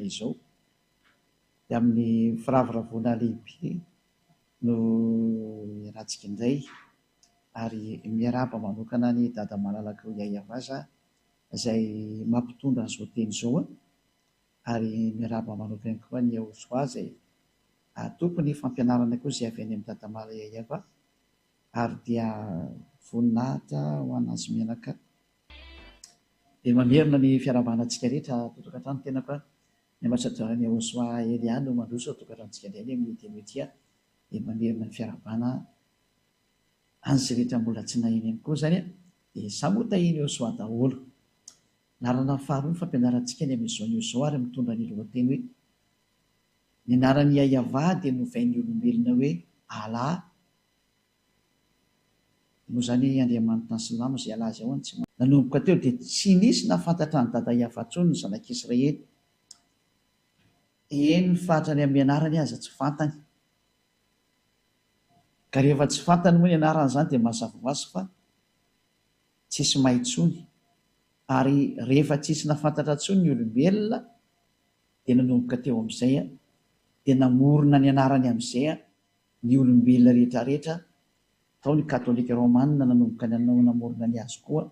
alina izao. Dia amin'ny firavoravoana lehibe no iarahantsika indray ary miarahaba manokana an'i Dada malalako Yayavaza izay mampitondra an'izao teny izao ary miarahaba manokana ihany koa an'i Yahosoa izay tompon'ny fampianarana koa izay avy any amin'i Dada Malala Yayava ary dia voninahitra ho an'azy mianaka. Dia mamerina ny fiarahabana antsika rehetra ato an-tokantrano tenako a. Ny ambasadaoran'i Yahosoa Elia no mandroso ao an-tokantranontsika indray anie amin'ity anio ity a. Dia mamerina ny fiarahabana an'izay rehetra mbola tsy naheno ihany koa izany a. Dia samy ho tahian'i Yahosoa daholo. Laharana faharoa ny fampianarantsika ny amin'izao anio izao ary mitondra ny lohateny hoe Ny anaran'i Yayavah dia novain'ny olombelona hoe Allah. Moa izany Andriamanitra ny Silamo izay Allah izay hono tsy Nanomboka teo dia tsy nisy nahafantatra an'i Dada Yavah intsony ny zanak'Israely. Eny fa hatrany amin'ny anarany aza tsy fantany. Ka rehefa tsy fantany moa ny anarany izany dia mazava ho azy fa tsisy mahay intsony. Ary rehefa tsisy nahafantatra intsony ny olombelona dia nanomboka teo amin'izay dia namorona ny anarany amin'izay ny olombelona rehetra rehetra, tao ny katolika romana nanomboka nanao namorona ny azy koa,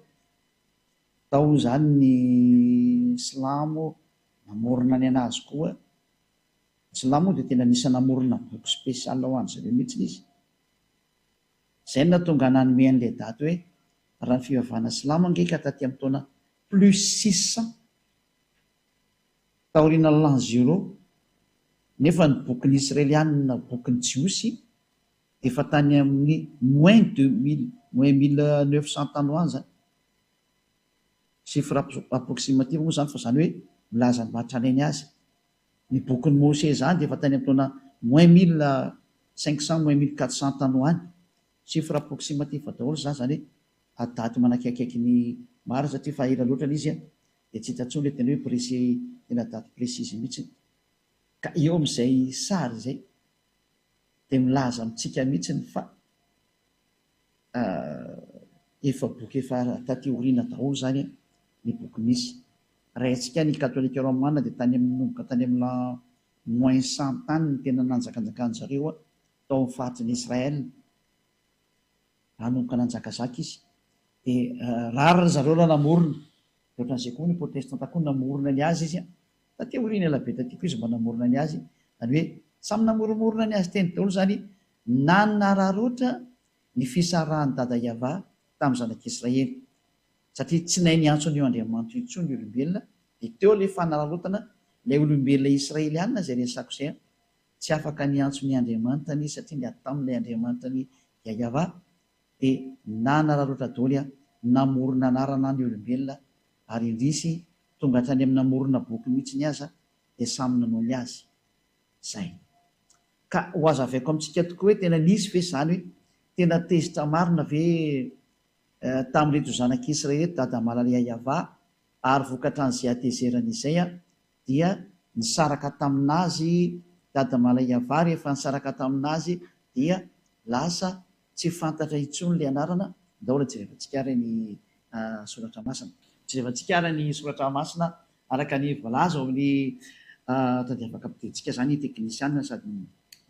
tao izany ny silamo namorona ny anazy koa, ny silamo moa dia tena anisan'ny namorona boky spécial ho an-dry zareo mihitsy izy, izay no nahatonga nanome an'ilay daty hoe raha ny fivavahana silamo ange ka taty amin'ny taona plus 600 Taorian'ny l'an zero, nefa ny bokin'ny Israelianina, bokin'ny Jiosy, dia efa tany amin'ny moins de mille, moins 1900 tany ho any izany. Chiffre approximatif moa izany fa izany hoe milaza ny maha tranainy azy. Ny bokin'i Moshe izany dia efa tany amin'ny taona moins 1500, moins 1400 tany ho any. Chiffre approximatif daholo izany, izany hoe daty manakaikaiky ny marina satria efa ela loatra ilay izy dia tsy hita intsony ilay tena hoe précis, tena date précise mihitsy. Ka eo amin'izay sary izay dia milaza amintsika mihitsy fa efa boky efa taty aoriana daholo izany ny boky misy. Raha haintsika ny katolika romana dia tany amin'ny nanomboka tany amin'ny l'an moins 100 tany no tena nanjakanjakan-dry zareo tao amin'ny faritry ny Israël. Nanomboka nanjakazaka izy. Dia rariny zareo raha namorona. Dia ohatran'izay koa ny protestanta koa namorona ny azy izy an. Taty aoriana ela be taty koa izy mba namorona ny azy. Izany hoe samy namoromorona ny azy teny daholo izany nanararaotra ny fisarahan'i Dada Yavah tamin'ny zanak'Israely. Satria tsy nahay niantso an'io Andriamanitra io intsony ny olombelona. Dia teo ilay fanararaotana ilay olombelona israelianina izay resako izay an. Tsy afaka niantso ny Andriamanitany izy satria niady taminy ilay Andriamanitany Yayavah dia nanararaotra doly namorona anarana ny olombelona ary indrisy tonga hatrany amin'ny namorona boky mihitsiny aza dia samy nanao ny azy. Zay. Ka ho azavaiko amintsika tokoa hoe tena nisy ve izany hoe tena tezitra marina ve tamin'ireto zanak'Israely ireto Dada Malala Yayavah ary vokatran'izay hatezerany izay dia nisaraka taminazy Dada Malayavah rehefa nisaraka taminazy dia lasa tsy fantatra intsony ilay anarana, ndao aloha jerevantsika ary ny soratra masina. Jerevantsika ary ny soratra masina araka ny voalaza ao amin'ny tadiavaka ampidirintsika izany teknisiana sady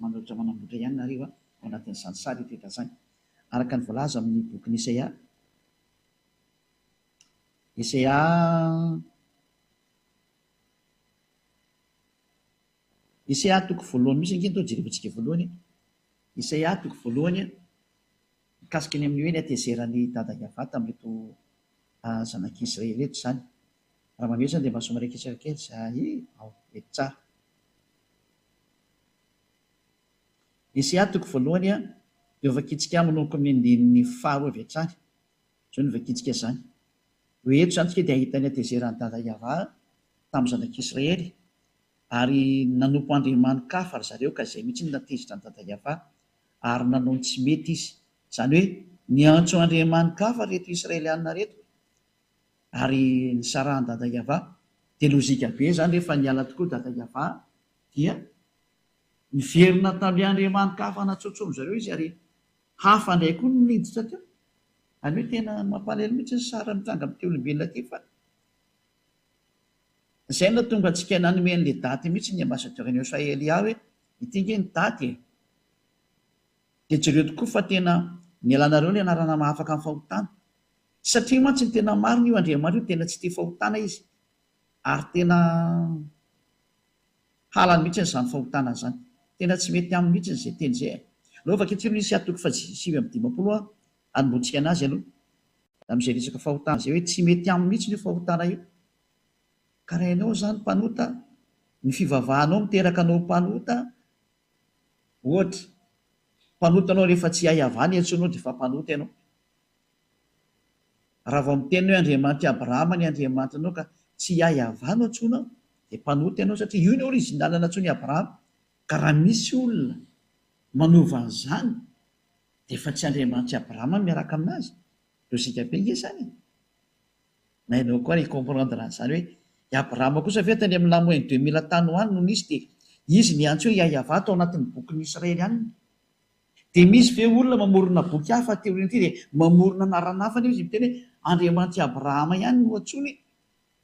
manoratra manamboatra ihany nareo ao anatin'izany sary rehetra izany araka ny voalaza amin'ny bokin'i Isaia. Isaia. Isaia toko voalohany mihitsy ange no jerevantsika voalohany e. Isaia toko voalohany mikasika ny amin'ny hoe ny hatezeran'i Dada Yavah tamin'ireto zanak'Israely ireto izany. Raha maneho izany dia mba somary akisaka kely izay ao, mety tsara. Isaia toko voalohany dia hovakintsika manomboka amin'ny andininy faharoa avy hatrany. Izao no vakintsika izany, Hoe eto izany isika dia hahita ny hatezeran'i Dada Yavah tamin'ny zanak'Israely, ary nanompo andriamani-kafa ry zareo ka izay mihitsy no nahatezitra an'i Dada Yavah, ary nanao ny tsy mety izy. Izany hoe niantso andriamani-kafa ireto Israelianina ireto, ary nisarahan'i Dada Yavah. Dia lozika be izany rehefa niala tokoa Dada Yavah dia niverina tamin'ilay andriamani-kafa natsotson-dry zareo izy ary Hafa indray koa no niditra teo. Any hoe tena mampalahelo mihitsy ny sary mitranga amin'ity olombelona ity fa Izay no nahatonga antsika nanome an'ilay daty mihitsy ny ambassadeur ny Australia hoe ity ange ny daty e! Dia jereo tokoa fa tena nialanareo ilay anarana mahafaka ny fahotana. Satria mantsy ny tena marina io Andriamanitra io tena tsy tia fahotana izy ary tena halany mihitsy izany fahotana izany. Tena tsy mety aminy mihitsy izay teny izay e! Aleo vakintsika aloha Isaia toko faha 59 a, anombohantsika anazy aloha. Amin'izay resaka fahotana izay hoe tsy mety aminy mihitsy io fahotana io. Ka raha ianao izany mpanota, ny fivavahanao miteraka anao ho mpanota, ohatra, mpanota ianao rehefa tsy hay havana iantsoanao dia efa mpanota ianao. Raha vao miteny hoe Andriamanitr'i Abrahama ny Andriamanitranao ka tsy hay havana no antsoinao dia mpanota ianao satria io ny original nantsoin'i Abrahama. Ka raha misy olona manova an'izany dia efa tsy Andriamanitr'i Abrahama no miaraka aminazy. Logique be nge izany e! Na ianao koa ary hi-comprendre an'izany hoe i Abrahama kosa ve tany amin'ny l'an moins 2000 tany ho any no nisy dia izy niantso hoe Yahyahavah tao anatin'ny bokin'ny Israelianina. Dia misy ve olona mamorona boky hafa aty aoriana aty dia mamorona anarana hafa nefa izy miteny hoe Andriamanitr'i Abrahama ihany no antsoiny e!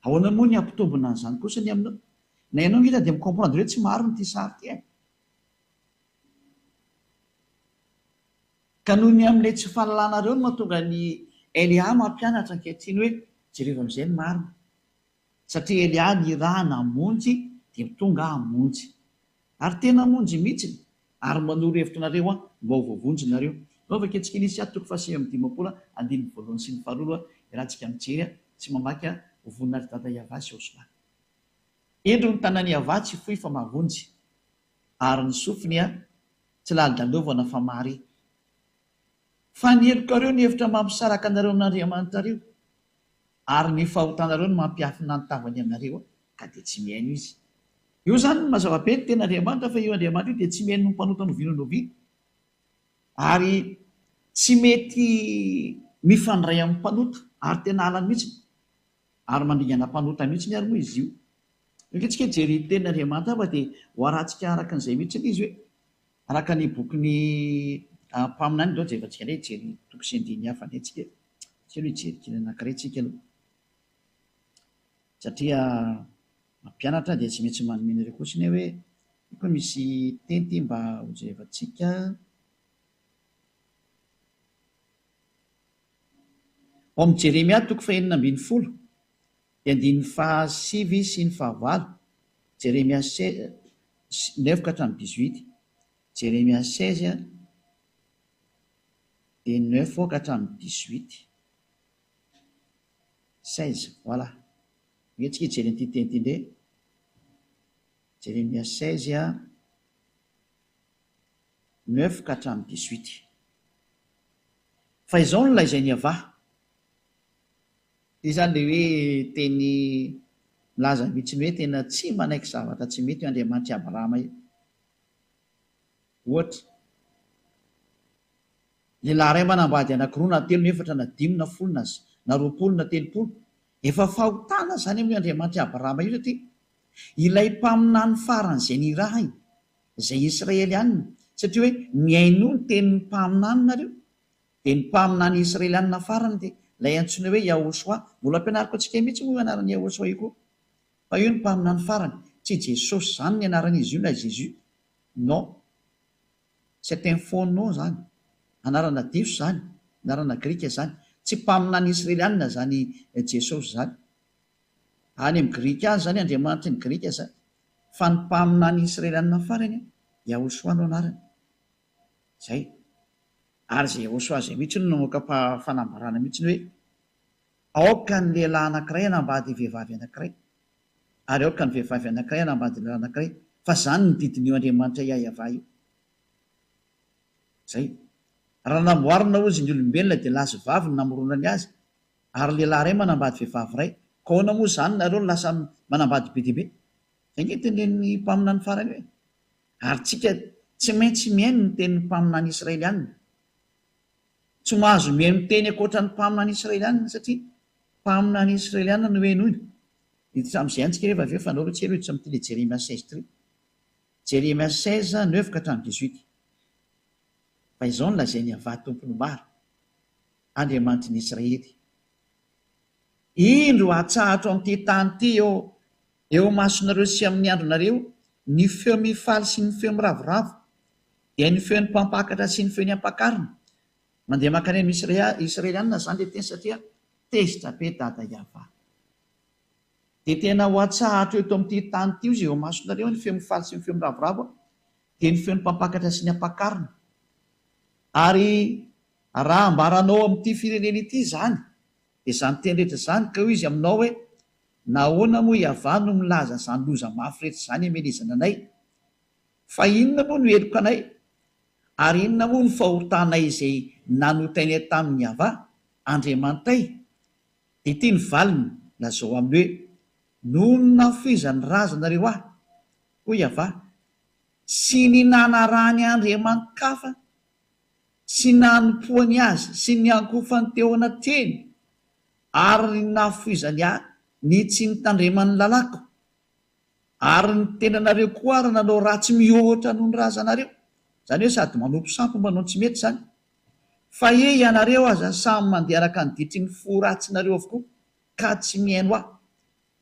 Ahoana moa ny hampitombina an'izany kosa ny aminao? Na ianao ngita dia mi-comprendre hoe tsy marina ity sary ity e! Ka noho ny amin'ilay tsy fahalalanareo no mahatonga an'i Elia mampianatra ankehitriny hoe jerevo amin'izay ny marina. Satria Elia nirahana hamonjy dia tonga hamonjy. Ary tena hamonjy mihitsiny. Ary manoro hevitra anareo aho mba ho voavonjy nareo. Nao vakintsika Elisia toko faha59 andininy voalohany sy ny faharoa iarahantsika mijery sy mamaky ho voninahitr'i Dada Yavah sy Osman. Indro ny tanan'i Yavah tsy fohy fa mahavonjy. Ary ny sofiny tsy lalodalovana fa mahare. Fa ny helokareo ny hevitra mampisaraka anareo amin'Andriamanitrareo, ary ny fahotanareo no mampiafina ny tavany aminareo, ka dia tsy mihaino Izy. Io izany no mazava be ny tenin'Andriamanitra fa io Andriamanitra io dia tsy mihaino ny mpanota n'oviana n'oviana, ary tsy mety mifandray amin'ny mpanota, ary tena halany mihitsy. Ary mandringana mpanota mihitsiny ary moa izy io. Ange tsika hijery ny tenin'Andriamanitra fa dia ho arahantsika araka an'izay mihitsy ilay izy hoe araka ny bokin'ny mpaminany ndao jerevantsika indray hijery toko sy andininy hafa indray tsika e. Tsika aloha hijery kely anankiray tsika aloha. Satria mampianatra dia tsy maintsy manome anareo kosa anie hoe ity koa misy teny ity mba ho jerevantsika. Ao amin'ny Jeremia toko fahenina ambin'ny folo, dia andininy fahasivy sy ny fahavalo, Jeremia neuf ka hatramin'ny dix-huit, Jeremia 16 dia neuf ka hatramin'ny dix-huit, 16, voilà. Andeha tsika hijery an'ity teny ity indray. Jeremia 16, neuf ka hatramin'ny dix-huit. Fa izao no lazain'i Yavah. Ity izany ilay hoe teny milaza mihitsy ny hoe tena tsy manaiky zavatra tsy mety io Andriamanitr'i Abrahama io. Ohatra, lehilahy iray manambady anankiroa na telo na efatra na dimy na folo na na 20 na 30, efa fahotana izany amin'io Andriamanitr'i Abrahama io satria ilay mpaminany faran'izay nirahiny Izay Israelianina, satria hoe mihainoa ny tenin'ny mpaminany nareo, dia ny mpaminany Israelianina farany dia ilay antsoina hoe Yahoshuah, mbola ampianariko antsika mihitsy moa io anaran'i Yahoshuah io koa, fa io ny mpaminany farany, tsy Jesosy izany ny anaran'izy io na Jésus, non, c'est un faux nom izany, anarana diso izany, anarana grika izany, tsy mpaminany Israelianina izany Jesosy izany. Any amin'ny Grika any izany, andriamanitry ny Grika izany. Fa ny mpaminany Israelianina farany, Yahoshuah no anarany. Izay. Ary izay Yahoshuah izay mihitsy no namoaka fanambarana mihitsy hoe, Aoka ny lehilahy anankiray hanambady vehivavy anankiray, ary aoka ny vehivavy anankiray hanambady lehilahy anankiray, fa izany no didin'io Andriamanitra Yahyahavah io. Izay. Raha namboarina hozy ny olombelona dia lahy sy vavy no namoronany azy, Ary lehilahy iray manambady vehivavy iray, ka ahoana moa izany nareo no lasa manambady be dia be? Izay ange tenenin'ny mpaminany farany io e! Ary tsika tsy maintsy mihaino ny tenin'ny mpaminany israelianina. Tsy mahazo mihaino teny ankoatra ny mpaminany israelianina satria mpaminany israelianina no henoina. Hiditra amin'izay ihany tsika rehefa avy eo fa andao aloha tsika aloha hiditra amin'ity le Jeremia 16 ity. Jeremia 16, neuf ka hatramin'ny dix-huit. Fa izao no lazain'i Yavah Tompon'ny maro, Andriamanitry ny Israely, Indro hatsahatro amin'ity tany ity eo. Eo imasonareo sy amin'ny andronareo ny feo mifaly sy ny feo miravoravo, dia ny feon'ny mpampakatra sy ny feon'ny ampakarina. Mandeha mankany amin'ny Israelianina izany ilay teny satria tezitra be Dada Yavah. Dia tena ho atsahatra eto amin'ity tany ity hozy eo imasonareo ny feo mifaly sy ny feo miravoravo, dia ny feon'ny mpampakatra sy ny ampakarina. Ary raha ambaranao amin'ity firenena ity izany, dia izany teny rehetra izany, ka hoy izy aminao hoe, Nahoana moa Iavah no milaza izany loza mafy rehetra izany hamelezana anay? Fa inona moa no helokanay? Ary inona moa no fahotanay izay nanotainay tamin'i Iavah, Andriamanitray? Dia ity ny valiny, lazao aminy hoe, Noho ny nafoizan'ny razanareo ahy, hoy Iavah, sy ny nanarahany andriamani-kafa, sy nanompoany azy, sy niankohofany teo anatrehiny, ary ny nahafoizany ahy ny tsy nitandremany ny lalàko, ary ny tenanareo koa ary nanao ratsy mihoatra noho ny razanareo, izany hoe sady manompo sampy manao ny tsy mety izany, fa he ianareo aza samy mandeha araka ny ditry ny fo ratsinareo avokoa ka tsy mihaino ahy.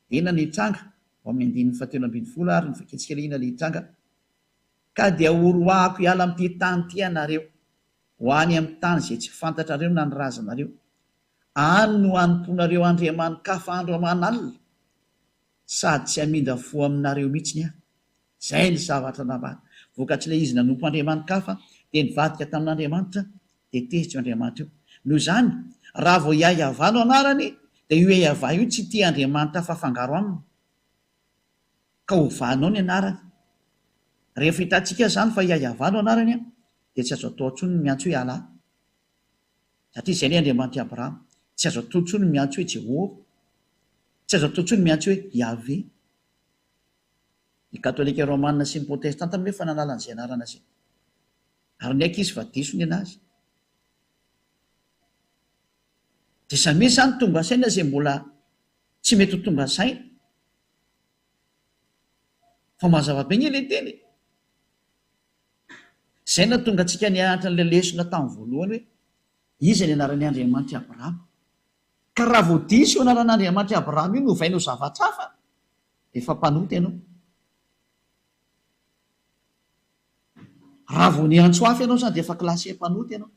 Inona no hitranga? Ao amin'ny andininy fahatelo ambin'ny folo ary ny vakintsika ilay inona ilay hitranga? Ka dia horoahako hiala amin'ity tany ity ianareo, ho any amin'ny tany izay tsy fantatrareo na ny razanareo. Any no hanompoanareo andriamani-kafa andro aman'alina, sady tsy hamindra fo aminareo mihitsiny aho. Izay ny zavatra nambara. Vokatr'ilay izy nanompo andriamani-kafa, dia nivadika tamin'Andriamanitra, dia tezitra io Andriamanitra io. Noho izany, raha vao Yahweh no anarany, dia io Yahweh io tsy tia andriamanitra hafa afangaro aminy. Ka ovanao ny anarany. Rehefa hitantsika izany fa Yahweh no anarany, dia tsy azo atao intsony ny miantso hoe Allah. Satria izay ilay Andriamanitr'i Abrahama. Tsy azo atao intsony ny miantso hoe Jehovah. Tsy azo atao intsony ny miantso hoe Yahvé. Ny Katolika Romana sy ny Protestanta moa efa nanala an'izay anarana izay. Ary niaiky izy fa diso ny an'azy. Dia samia izany tonga saina izay mbola tsy mety ho tonga saina. Fa mazava be anie ilay teny e. Izay no nahatonga antsika nianatra an'ilay lesona tamin'ny voalohany hoe, Iza ny anaran'ny Andriamanitr'i Abrahama? Ka raha vao diso io anaran'Andriamanitr'i Abrahama io novaina ho zavatra hafa, dia efa mpanota ianao. Raha vao niantso hafa ianao izany dia efa classé mpanota ianao.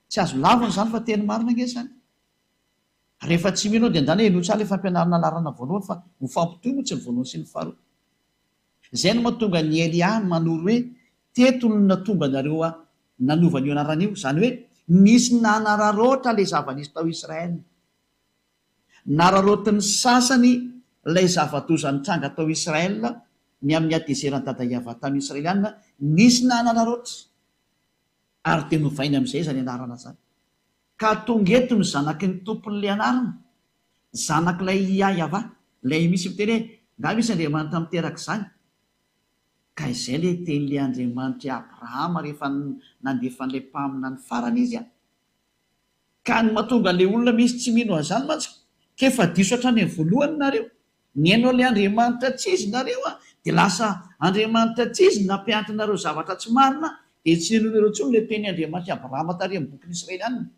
Tsy azo lavina izany fa teny marina ange izany. Rehefa tsy mino ianao dia andana henoy tsara ilay fampianarana laharana voalohany fa mifampitohy moa tsy ny voalohany sy ny faharoa. Izay no mahatonga an'i Elia manoro hoe, Teto no nahatonga anareo nanova an'io anarana io. Izany hoe nisy nanararaotra ilay zava-nisy tao Israel. Nararaotin'ny sasany ilay zava-doza nitranga tao Israel ny amin'ny hatezeran'i Dada Yavah tamin'ny Israeliana, nisy nanararaotra. Ary dia novainy amin'izay izany anarana izany. Ka tonga eto ny zanaky ny tompon'ilay anarana, zanak'ilay Iaiavah, ilay misy miteny hoe, Nga misy Andriamanitra miteraka izany? Ka izay ilay tenin'ilay Andriamanitr'i Abrahama rehefa nandefa an'ilay mpaminany farany izy an! Ka ny mahatonga an'ilay olona misy tsy mino an'izany mantsy, k'efa diso hatrany amin'ny voalohany nareo, Nihaino an'ilay Andriamanitra tsy izy nareo an, dia lasa Andriamanitra tsy izy no nampianatra anareo zavatra tsy marina, dia tsy ninoanareo intsony ilay teny Andriamanitr'i Abrahama tary amin'ny bokin'ny Israelianina.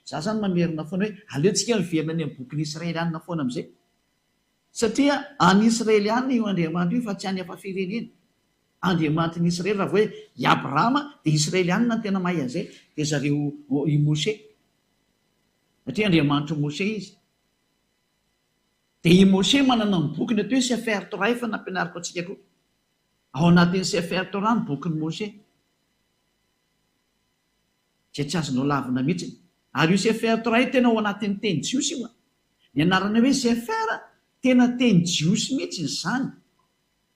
Za zany mamerina foana hoe aleo tsika miverina any amin'ny bokin'ny Israelianina foana amin'izay. Satria any Israelianina io Andriamanitra io fa tsy any hafa firenena. Andriamanitry ny Israely raha vao hoe i Abrahama dia Israelianina no tena mahay an'izay, dia zareo i Moshe. Satria Andriamanitr'i Moshe izy. Dia i Moshe manana ny bokiny atao hoe Sefer Torah efa nampianariko antsika koa. Ao anatin'ny Sefer Torah ny bokin'i Moshe. Izay tsy azonao lavina mihitsy. Ary io Sefer Torah io tena ao anatin'ny teny jiosy io. Ny anarana hoe Sefer tena teny jiosy mihitsy izany.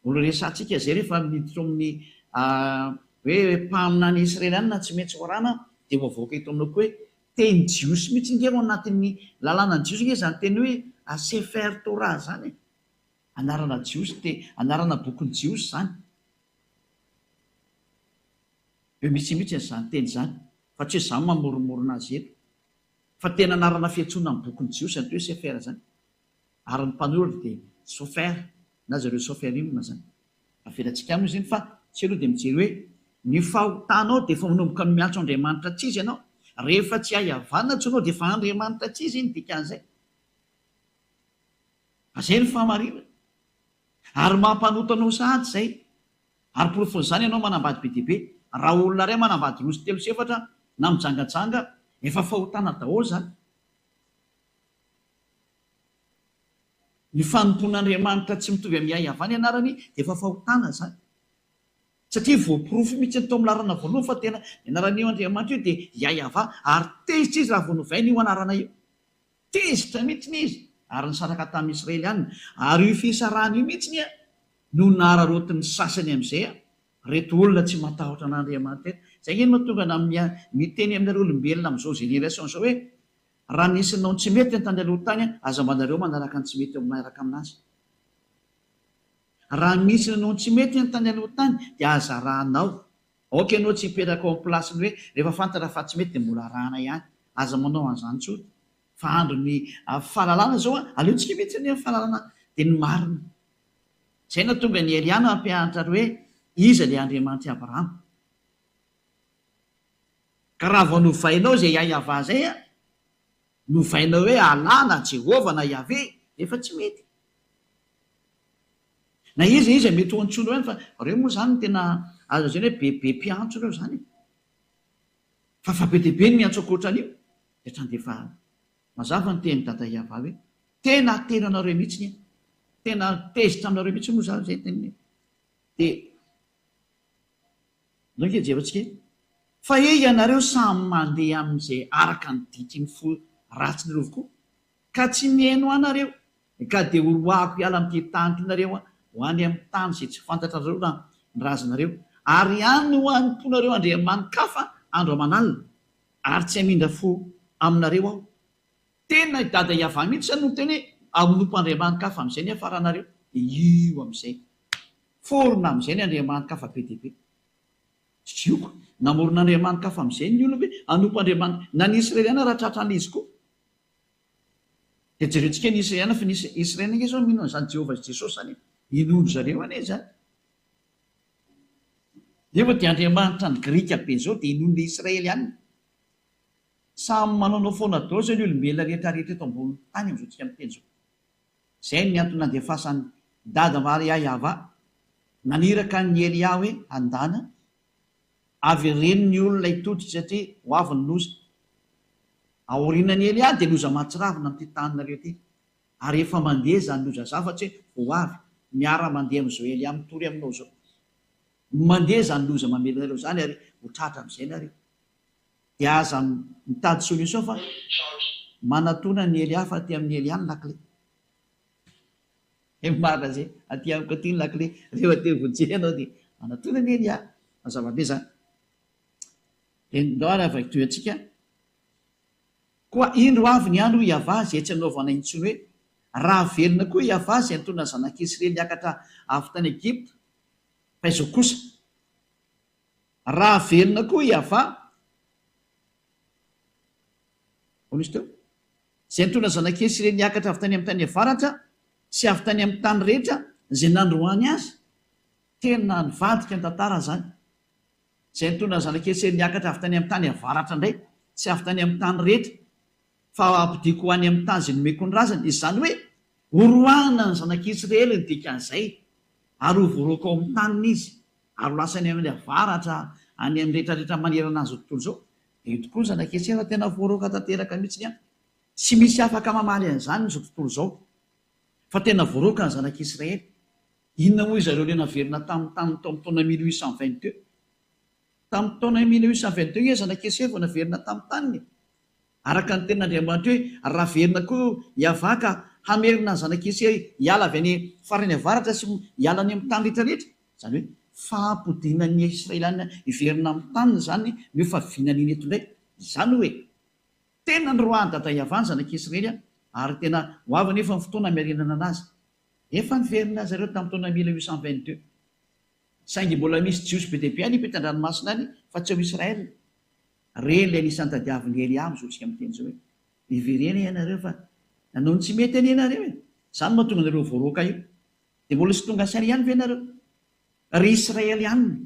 Mbola resahantsika izay rehefa miditra ao amin'ny hoe mpaminany israelianina tsy maintsy horana dia ho avoaka eto aminao koa hoe teny jiosy mihitsy nge ao anatin'ny lalànan'ny jiosy nge izany teny hoe Sefer Torah izany e! Anarana jiosy te anarana bokin'ny jiosy izany. Eo mihitsy mihitsy izany teny izany fa tsy hoe izaho mamoromorona azy eto fa tena anarana fiantsoana ny bokin'ny jiosy izany hoe Sefer izany. Ary ny mpanoratra dia Sofer na zareo Soferim izany. Avelantsika any moa izy iny fa tsy aloha dia mijery hoe ny fahotanao dia efa manomboka miantso Andriamanitra tsy izy ianao. Rehefa tsy hay havanana intsony ianao dia efa Andriamanitra tsy izy iny dikan'izay. Fa izay ny fahamarinana. Ary mampanota anao sahady izay. Ary porofon'izany ianao manambady be dia be. Raha olona iray manambady roa sy telo sy efatra na mijangajanga, efa fahotana daholo izany. Ny fanompoan'Andriamanitra tsy mitovy amin'i Yahvah ny anarany dia efa fahotana izany. Satria voaporofo mihitsy tao amin'ny laharana voalohany fa tena ny anaran'io Andriamanitra io dia Yahvah ary tezitra izy raha vao novaina io anarana io. Tezitra mihitsy izy ary nisaraka tamin'ny Israeliana. Ary io fisarahana io mihitsy no nararaotin'ny sasany amin'izay reto olona tsy matahotra an'Andriamanitra ireto. Izay ange no mahatonga na miteny aminareo olombelona amin'izao génération izao hoe raha nisy nanao ny tsy mety ny tany aloha tany aza mba nareo manaraka ny tsy mety eo miaraka aminazy. Raha misy nanao ny tsy mety ny tany aloha tany dia aza arahanao. Aoka ianao tsy hipetraka ao amin'ny place-ny hoe rehefa fantatra fa tsy mety dia mbola arahana ihany. Aza manao an'izany intsony. Fa andron'ny fahalalana izao an, aleontsika mihitsy anie ny fahalalana dia ny marina. Izay no nahatonga an'i Elia nampianatra ary hoe iza ilay Andriamanitr'i Abrahama. Ka raha vao novainao izay Yahyahavah izay an, novainao hoe Allah na Jehovah na Yahveh, dia efa tsy mety. Na iza iza mety ho antsoinao ihany fa reo moa zany tena azo lazaina hoe be be mpiantso reo zany e. Fa fa be dia be ny miantso ankoatran'io dia hatrany dia efa mazava ny tenin'i Dada Yavah hoe tena tena anareo mihitsy ny tena tezitra aminareo mihitsy moa zany zay teniny dia ndao ange jerentsika e. Fa he ianareo samy mandeha amin'izay araka ny diky ny fo ratsinareo avokoa Ka tsy mihaino ahy nareo, ka dia horoahako hiala amin'ity tany ity nareo ho any amin'ny tany izay tsy fantatrareo na ny razanareo, ary any ho hanompoanareo andriamani-kafa andro aman'alina, ary tsy hamindra fo aminareo aho. Tena i Dada Yavah mihitsy izany no niteny hoe, Hanompo andriamani-kafa amin'izay ny hiafaranareo, dia io amin'izay. Forona amin'izay ny andriamani-kafa be dia be. Jioko, namorona andriamani-kafa amin'izay ny olona hoe hanompo andriamani-, na ny Israeliana raha tratran'izy koa. Dia jerentsika ny Israeliana fa ny Israeliana ange izao mino an'izany Jehovah sy Jesosy izany e. Inoan-dry zareo anie izany. Nefa dia Andriamanitra ny Grika be izao dia inoan'ilay Israeliana. Samy manaonao foana daholo izao ny olombelona rehetra rehetra eto ambonin'ny tany amin'izao tsika miteny izao. Izay ny antony nandefasan'i Dada Maria Yava naniraka an'i Elia hoe andana Avereno ny olona hitodika satria ho avy ny loza. Aorianan'i Elia dia loza mahatsiravina amin'ity taninareo ity. Ary efa mandeha izany loza izany fa tsy hoe vao avy. Miara mandeha amin'izao Elia mitory aminao izao. Mandeha izany loza mamely anareo izany ary ho tratra amin'izay nareo. Dia aza mitady solution fa manatona an'i Elia fa aty amin'i Elia ny lakile. Ny marina zay, aty amiko aty ny lakile, rehefa te vonjena ianao dia manatona anie ny ahy, mazava be zany. Dia ndao ary avaky antsika. Koa indro avy ny andro hoy Yavah izay tsy hanaovana intsony hoe, Raha velona koa Yavah izay nitondra ny zanak'Israely niakatra avy tany Egypta, fa izao kosa, Raha velona koa Yavah, Ahoana izy teo? Izay nitondra zanak'i Isiraely niakatra avy tany amin'ny tany avaratra sy avy tany amin'ny tany rehetra izay nandroahany azy. Tena nivadika ny tantara izany. Izay nitondra ny zanak'i Isiraely niakatra avy tany amin'ny tany avaratra indray sy avy tany amin'ny tany rehetra, fa hampodiako ho any amin'ny tany izay nomeko ny razany. Izany hoe, horoahina ny zanak'i Isiraely ny dikan'izay, ary ho voaroaka ao amin'ny taniny izy, ary ho lasa any amin'ny avaratra, any amin'ny rehetra rehetra manerana an'izao tontolo izao. Dia io tokoa ny zanak'i Esera tena voaroaka tanteraka mihitsy an! Tsy misy afaka mamaly an'izany izao tontolo izao fa tena voaroaka ny zanak'i Israely. Inona moa izareo ilay naverina tamin'ny taniny tao amin'ny taona 1822? Tamin'ny taona 1822 nge zanak'i Esera vao naverina tamin'ny taniny e! Araka ny tenin'Andriamanitra hoe raha velona koa Yavah ka hamerina ny zanak'i Esera hiala avy any farany avaratra sy hiala any amin'ny tany rehetra rehetra, izany hoe fampodiana ny Israeliana hiverina amin'ny taniny izany no efa vinaniny eto indray. Izany hoe tena noroahan'i Dada Yavah ny zanak'i Israely ary tena ho avy anefa ny fotoana hamerenana anazy. Efa niverina zareo tamin'ny taona 1822. Saingy mbola misy Jiosy be dia be any ampitan-dranomasina any fa tsy ao Israel. Reny ilay anisan'ny tadiavin'i Elia amin'izao tsika miteny izao hoe, Miverena ianareo fa nanao ny tsy mety anie ianareo e! Izany no mahatonga anareo voaroaka io. Dia mbola tsy tonga saina ihany ve ianareo? Ry Israelianina,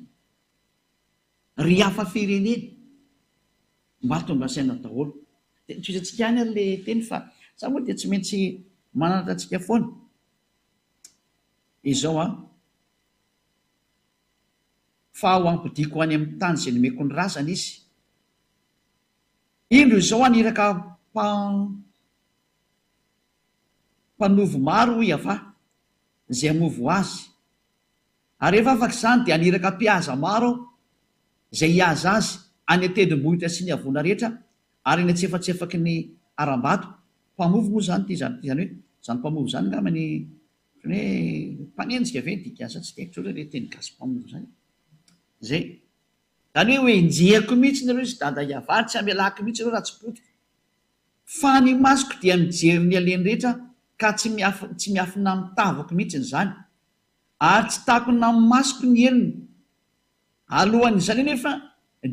ry hafa firenena, mba tonga saina daholo. Dia tohizantsika ihany ary ilay teny fa za moa dia tsy maintsy mananatra antsika foana. Izao an, fa ho ampodiako any amin'ny tany izay nomeko ny razany izy. Indro izao haniraka mpanovo maro hoy Yavah, izay hamovo azy. Ary rehefa afaka izany dia haniraka mpihaza maro aho, izay hihaza azy any an-tendrombohitra sy ny havoana rehetra ary any an-tsefatsefaky ny harambato. Mpamovo moa izany ity izany ity, izany hoe izany mpamovo izany angamba ny ohatran'ny hoe mpanenjika ve ny dikan'izany? Tsy dia haiko loatra ilay teny gasy mpamovo izany. Izay. Izany hoe ho enjehiko mihitsy nareo izy dada Yavah, tsy hamelako mihitsy nareo raha tsy potika. Fa ny masoko dia mijery ny aleny rehetra ka tsy tsy miafina amin'ny tavako mihitsy izany. Ary tsy takona amin'ny masoko ny helony. Alohan'izany anefa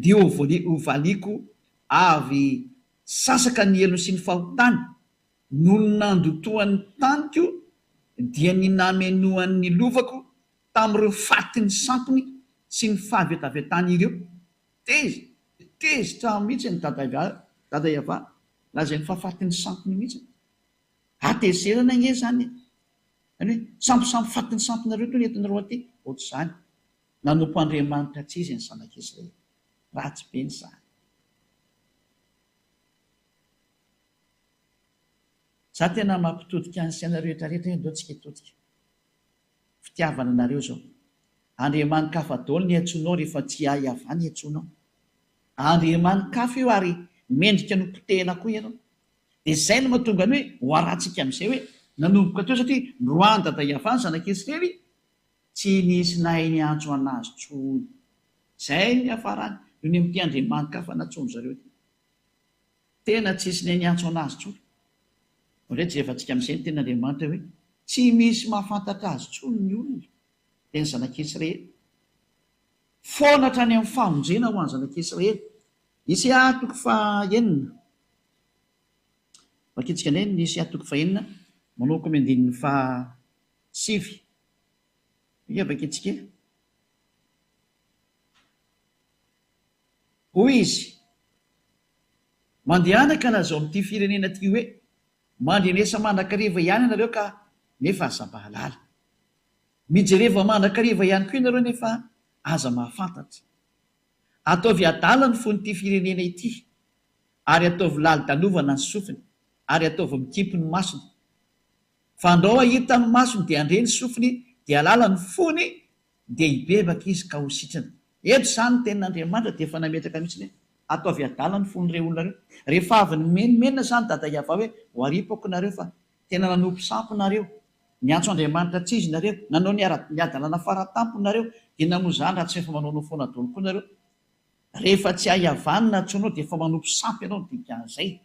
dia ho hovaliako avy sasaka ny helony sy ny fahotany, noho ny nandotoany ny taniko dia ny namenoany ny lovako tamin'ireo fatin'ny sampiny sy ny fahavetavetany ireo. Tezitra, tezitra mihitsy ny Dada Yavah, lazainy fa fatin'ny sampiny mihitsy. Hatezerana ange izany e! Izany hoe sampisampy fatin'ny sampinareo itony entinareo aty, ohatr'izany. Nanompo Andriamanitra tsy izy ny zanak'Israely. Ratsy be ny zany. Za tena mampitodika ny saina rehetra rehetra hoe ndao tsika hitodika. Fitiavana anareo zao. Andriamani-kafa daholo ny iantsoanao rehefa tsy ahy Yavah ny iantsoanao. Andriamani-kafa io ary mendrika ny ho potehina koa ianao. Dia izay no mahatonga ny hoe ho arahantsika amin'izay hoe nanomboka teo satria noroahan'i Dada Yavah ny zanak'Israely tsy nisy nahay niantso an'azy intsony. Izay no niafarany, noho ny amin'ity Andriamani-kafa nantsoin-dry zareo ity. Tena tsisy nahay niantso an'azy intsony. Indray jerevantsika amin'izay ny tenin'Andriamanitra hoe tsy misy mahafantatra azy intsony ny olona, dia ny zanak'Israely. Foana hatrany amin'ny famonjena ho an'ny zanak'Israely. Isaia toko fahenina. Vakintsika indray ny Isaia toko fahenina, manomboka amin'ny andininy fahasivy. Inga vakintsika e. Hoy izy, Mandehana ka lazao amin'ity firenena ity hoe, Mandrenesa mandrakariva ihany ianareo ka nefa aza mahalala. Mijereva mandrakariva ihany koa ianareo nefa aza mahafantatra. Ataovy adala ny fon'ity firenena ity, ary ataovy lali-dalovana ny sofiny, ary ataovy mikimpy ny masony. Fa andrao hahita ny masony dia handre ny sofiny dia hahalala ny fony dia hibebaka izy ka ho sitrana. Eto izany ny tenin'Andriamanitra dia efa nametraka mihitsy hoe ataovy adala ny fon'ireo olona ireo. Rehefa avy nimenomenona izany Dada Yavah hoe ho aripako nareo fa tena nanompo sampy nareo, niantso Andriamanitra tsy izy nareo, nanao ny ara ny hadalana faratampony nareo, dia namoa izany raha tsy efa manaonao foana daholo koa nareo. Rehefa tsy hay Yavah ny nantsoinao dia efa manompo sampy ianao ny dikan'izay.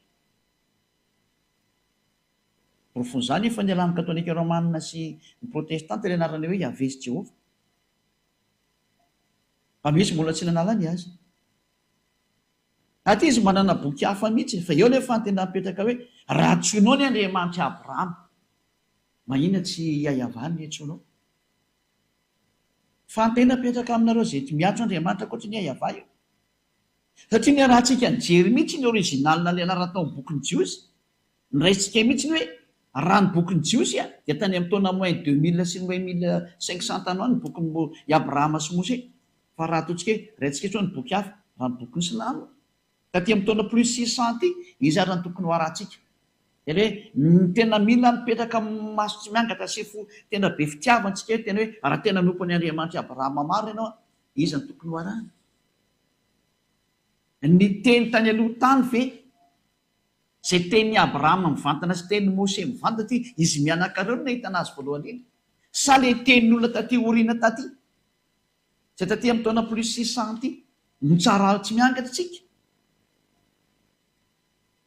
Porofon'izany efa nialan'ny Katolika Romana sy ny Protestanta ilay anarana hoe Yahveh sy Jehovah. Fa misy mbola tsy nanala ny azy. Aty izy manana boky hafa mihitsy, fa eo ilay fanontaniana mipetraka hoe, raha antsoinao ny Andriamanitr'i Abrahama, maninona tsy i Yahvah no iantsoanao? Fanontaniana mipetraka aminareo izay miantso Andriamanitra ankoatry ny Yahvah io. Satria niarahantsika nijery mihitsy ny original ilay anarana tao amin'ny bokin'ny Jiosy, Noraisintsika mihitsy ny hoe raha ny bokin'ny Jiosy dia tany amin'ny taona moins 2000 sy moins 1500 tany ho any ny bokin'i i Abrahama sy Mosè. Fa raha ataontsika hoe raintsika intsony ny boky hafa, raha ny bokin'ny Silamo, taty amin'ny taona plus 600 aty, iza ary no tokony ho arahantsika? Dia ilay hoe ny tena mila mipetraka amin'ny maso tsy miangatra sy fo tena be fitiavana isika hoe tena hoe raha tena hanompo an'i Andriamanitr'i Abrahama marina ianao, iza no tokony ho arahana? Ny teny tany aloha tany ve Izay tenin'i Abrahama mivantana sy tenin'i Mose mivantana ity, izy mianaka ireo no nahitana azy voalohany indrindra. Sa ilay tenin'olona taty aoriana taty, izay taty amin'ny taona plus 600 ity, no tsara tsy miangatra isika?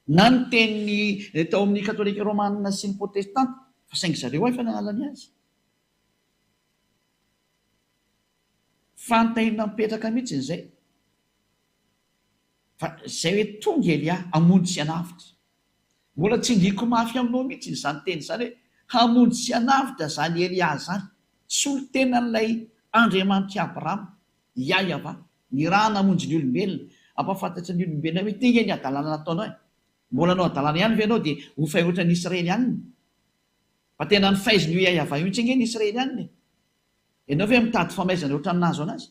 Na ny tenin'ny tao amin'ny katolika romana sy ny protestanta, fa saingy zareo efa nanala ny azy. Fanontaniana mipetraka mihitsy izay. Fa izay hoe tonga Elia hamonjy sy hanavotra. Mbola tsindriako mafy aminao mihitsy izany teny izany hoe hamonjy sy hanavotra izany Elia izany. Solontenan'ilay Andriamanitr'i Abrahama, Yahweh, nirahana hamonjy ny olombelona, hampahafantatra ny olombelona hoe ity ange ny hadalana nataonao e. Mbola hanao hadalana ihany ve ianao dia ho fay ohatran'ny Israelianina? Fa tena nifaizin'io Yahweh io mihitsy ange ny Israelianina e. Ianao ve mitady famaizana ohatran'ny nahazo anazy?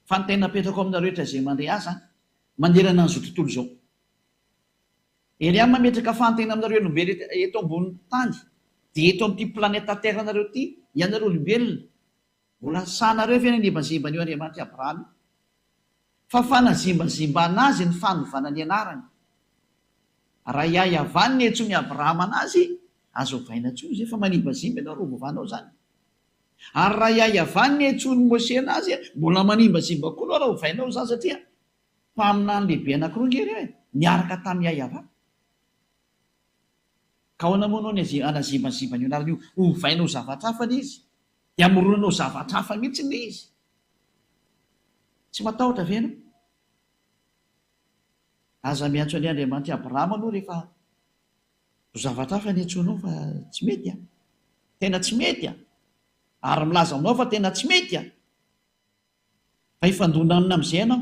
Fa ny tena apetrako aminareo rehetra izay mandre ahy izany, manerana an'izao tontolo izao. Ery mametraka fahantena aminareo olombelona eto ambonin'ny tany, dia eto amin'ity planète terre nareo ity, ianareo olombelona, mbola sahinareo ve ny hanembazemba an'io Andriamanitr'i Abrahama io? Fa fanazimbazimbana azy ny fanovana ny anarany. Raha i Yavah niantsoan'i Abrahama anazy, aza ovaina intsony izay fa manimbazimba ianao raha ovovanao izany. Ary raha i Yavah niantsoan'i Moshe anazy, mbola manimbazimba koa anao raha ovainao izany satria mpaminany lehibe anankiroa ange ireo e, niaraka tamin'i Yavah. Ka ahoana moa anao ny anazimbazimba an'io anarana io, ovainao zavatra hafa ilay izy, dia amoronanao zavatra hafa mihitsy ilay izy. Tsy matahotra ve ianao? Aza miantso an'i Andriamanitr'i Abrahama aloha rehefa ho zavatra hafa ny antsoinao fa tsy mety an! Tena tsy mety an! Ary milaza aminao fa tena tsy mety an! Fa hifandona aminy amin'izay ianao,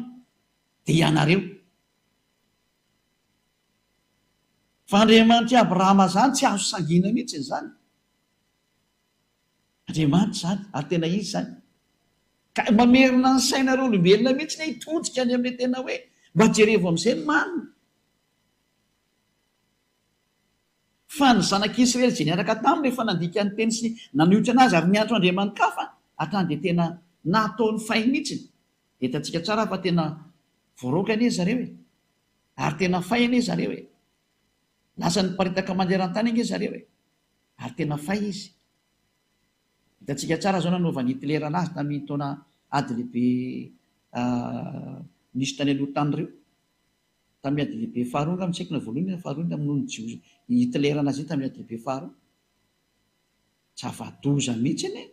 dia ianareo. Fa Andriamanitr'i Abrahama izany tsy azo sangiana mihitsy izany. Andriamanitra izany, ary tena Izy izany. Ka mamerina ny sainareo olombelona mihitsy ny hitodika any amin'ilay tena hoe mba jerevo amin'izay ny marina. Fa ny zanak'Israely izay niaraka taminy rehefa nandika ny teny sy nanohitra anazy ary niantso andriamani-kafa hatrany dia tena nataony fay mihitsy. Dia hitantsika tsara fa tena voaroaka anie zareo e! Ary tena fay anie zareo e! Lasa niparitaka maneran-tany ange zareo e! Ary tena fay izy. Hitantsika tsara izao nanaovan'i Hitler anazy tamin'iny taona ady lehibe nisy tany aloha tany ireo. Tamin'ny ady lehibe faharoa angamba, tsy haiko na voalohany na faharoa ny namonoan'ny Jiosy i Hitler Nazi tamin'ny ady lehibe faharoa. Zava-doza mihitsy anie.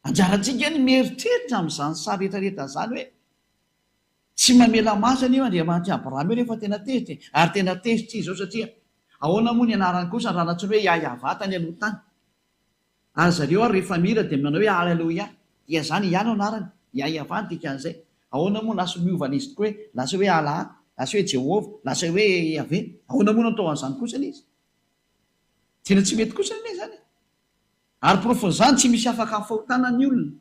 Anjarantsika ny mieritreritra amin'izany sary rehetra rehetra izany hoe tsy mamela maso anie io Andriamanitr'i Abrahama io rehefa tena tezitra e. Ary tena tezitra izy izao satria ahoana moa ny anarany kosa raha nantsoiny hoe Yahyavat tany aloha tany. Ary zareo ary rehefa mihira dia manao hoe Aleloia. Dia zany ihany no anarany. Yahyavan ny dikan'izay. Ahoana moa lasa miova an'izy tokoa hoe lasa hoe Allah, lasa hoe Jehovah, lasa hoe Yahveh. Ahoana moa no atao an'izany kosa ilay izy? Tena tsy mety kosa anie izany e. Ary porofon'izany tsy misy afaka amin'ny fahotana ny olona.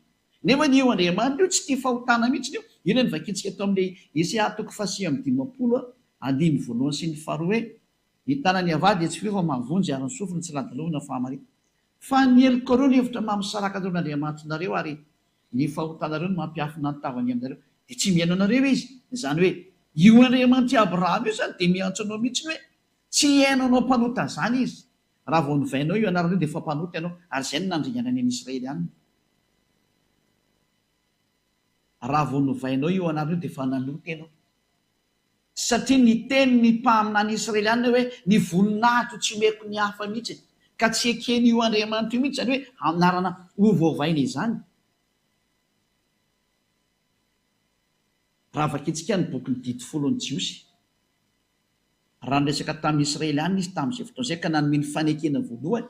Nefa io Andriamanitra io tsy tia fahotana mihitsy io. Io ilay novakintsika tao amin'ilay Isaia toko faha59 andininy voalohany sy ny faharoa hoe Ny tanan'i Yavah dia tsy feo fa mahavonjy, ary ny sofiny tsy ladilovina fahamarinana. Fa ny helokareo no hevitra maha-misaraka anareo amin'Andriamanitrinareo, ary ny fahotanareo no mampiafina ny tavany aminareo. Dia tsy mihaino anareo Izy. Izany hoe, io Andriamanitr'i Abrahama io izany dia miantso anao mihitsy hoe, tsy hihaino anao mpanota izany Izy. Raha vao novainao io anarana io dia efa mpanota ianao, ary izay no nandringanany an'i Israely any. Raha vao novainao io anarana io dia efa nanota ianao. Satria niteny ny mpaminany israeliana hoe, Ny voninahitro tsy omeko ny hafa mihitsy. Ka tsy eken'io Andriamanitra io mihitsy izany hoe anarana hovaovaina izany. Raha vakintsika ny bokin'ny Didy Folon'ny Jiosy, raha niresaka tamin'ny Israeliana izy tamin'izay fotoana izay ka nanome ny fanekena voalohany,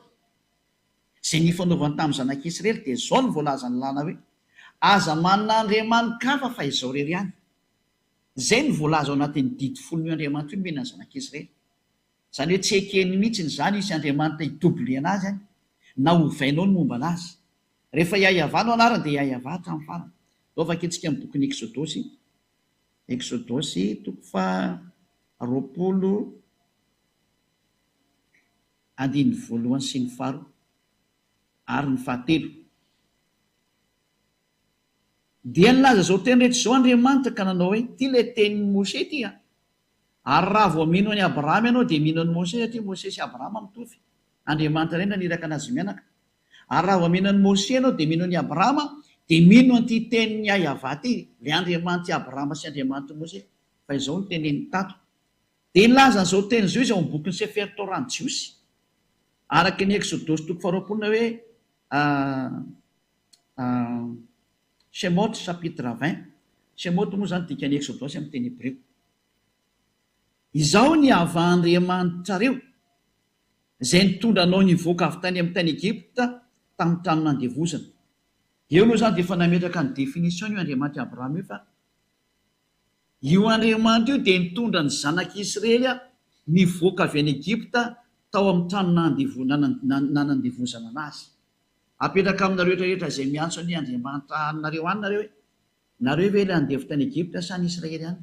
izay nifanaovany tamin'ny zanak'Israely, dia izao no voalazan'ny lalàna hoe, Aza manana andriamani-kafa fa Izaho irery ihany. Izay no voalaza ao anatin'ny didy folon'io Andriamanitra io nomena ny zanak'Israely. Izany hoe tsy ekeny mihitsiny izany hisy Andriamanitra hi-doubler anazy any, na hovainao ny momba anazy. Rehefa Yahyaavah no anarany dia Yahyaavah hatramin'ny farany. Ndao vakintsika amin'ny bokin'ny Eksodosy, Eksodosy toko faha 20 andininy voalohany sy ny faharoa ary ny fahatelo. Dia nilaza izao teny rehetra izao Andriamanitra ka nanao hoe, Ity ilay tenin'i Moshe ity an! Ary raha vao mino an'i Abrahama ianao dia mino an'i Moshe satria Moshe sy Abrahama mitovy. Andriamanitra iray naniraka an'azy mianaka. Ary raha vao mino an'i Moshe ianao dia mino an'i Abrahama dia mino an'ity tenin'i Yavah ity, ilay Andriamanitr'i Abrahama sy Andriamanitr'i Moshe. Fa izao no teneniny tato. Dia nilaza an'izao teny izao izy ao amin'ny bokin'ny Sefer Torah ny Jiosy, araka ny Eksodosy toko faharoapolo na hoe Shemot chapitre 20. Shemot moa izany dikan'ny Eksodosy amin'ny teny hebreo. Izaho ny Yavah Andriamanitrareo, izay nitondra anao nivoaka avy tany amin'ny tany Egypta tamin'ny trano nandevozana. Eo aloha izany dia efa nametraka ny définition-ny io Andriamanitr'i Abrahama io fa Io Andriamanitra io dia nitondra ny zanak'i Isrely nivoaka avy any Egypta Tao amin'ny trano nanandevozana anazy. Apetraka aminareo rehetra rehetra izay miantso anie Andriamanitra anareo any nareo hoe, Nareo ve ilay andevo tany Egypta sa ny Israely any?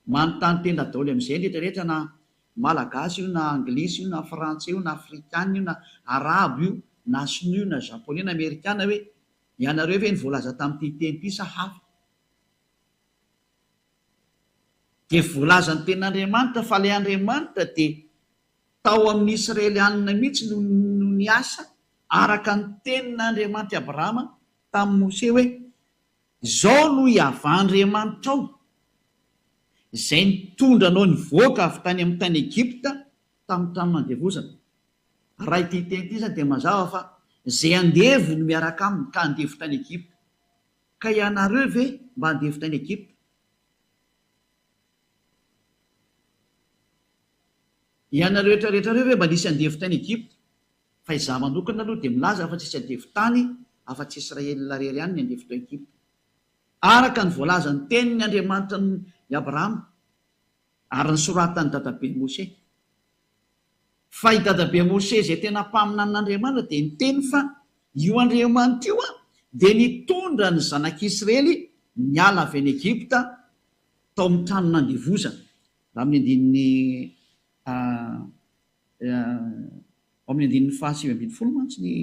Manontany tena daholo amin'izay ny rehetra rehetra na Malagasy io na Anglisy io na Frantsay io na Afrikana io na Arabo io na Sinoa io na Japonais na Amerikana hoe, Ianareo ve ny voalaza tamin'ity teny ity sa hafa? Dia voalazan'ny tenin'Andriamanitra fa ilay Andriamanitra dia tao amin'ny Israelianina mihitsy no no niasa araka ny tenin'Andriamanitr'i Abrahama tamin'i Mose hoe, Izao no Iavah Andriamanitrao, izay nitondra anao nivoaka avy tany amin'ny tany Egypta tamin'ny trano nandevozana. Raha ity teny ity izany dia mazava fa izay andevo no miaraka aminy ka andevo tany Egypta. Ka ianareo ve mba andevo tany Egypta? Ianareo rehetra rehetra ireo ve mba nisy andevo tany Egypta? Fa izaho manokana aloha dia milaza fa tsisy andevo tany afa-tsy Israel irery ihany ny andevo tao Egypta. Araka ny voalazan'ny tenin'ny Andriamanitra an'i Abrahama ary nosoratan'i dadabe Moshe. Fa i dadabe Moshe izay tena mpaminanin'Andriamanitra dia niteny fa io Andriamanitra io dia nitondra ny zanak'Israely niala avy any Egypta tao amin'ny trano nandevozana. Raha amin'ny andininy ao amin'ny andininy faha-19 mantsy ny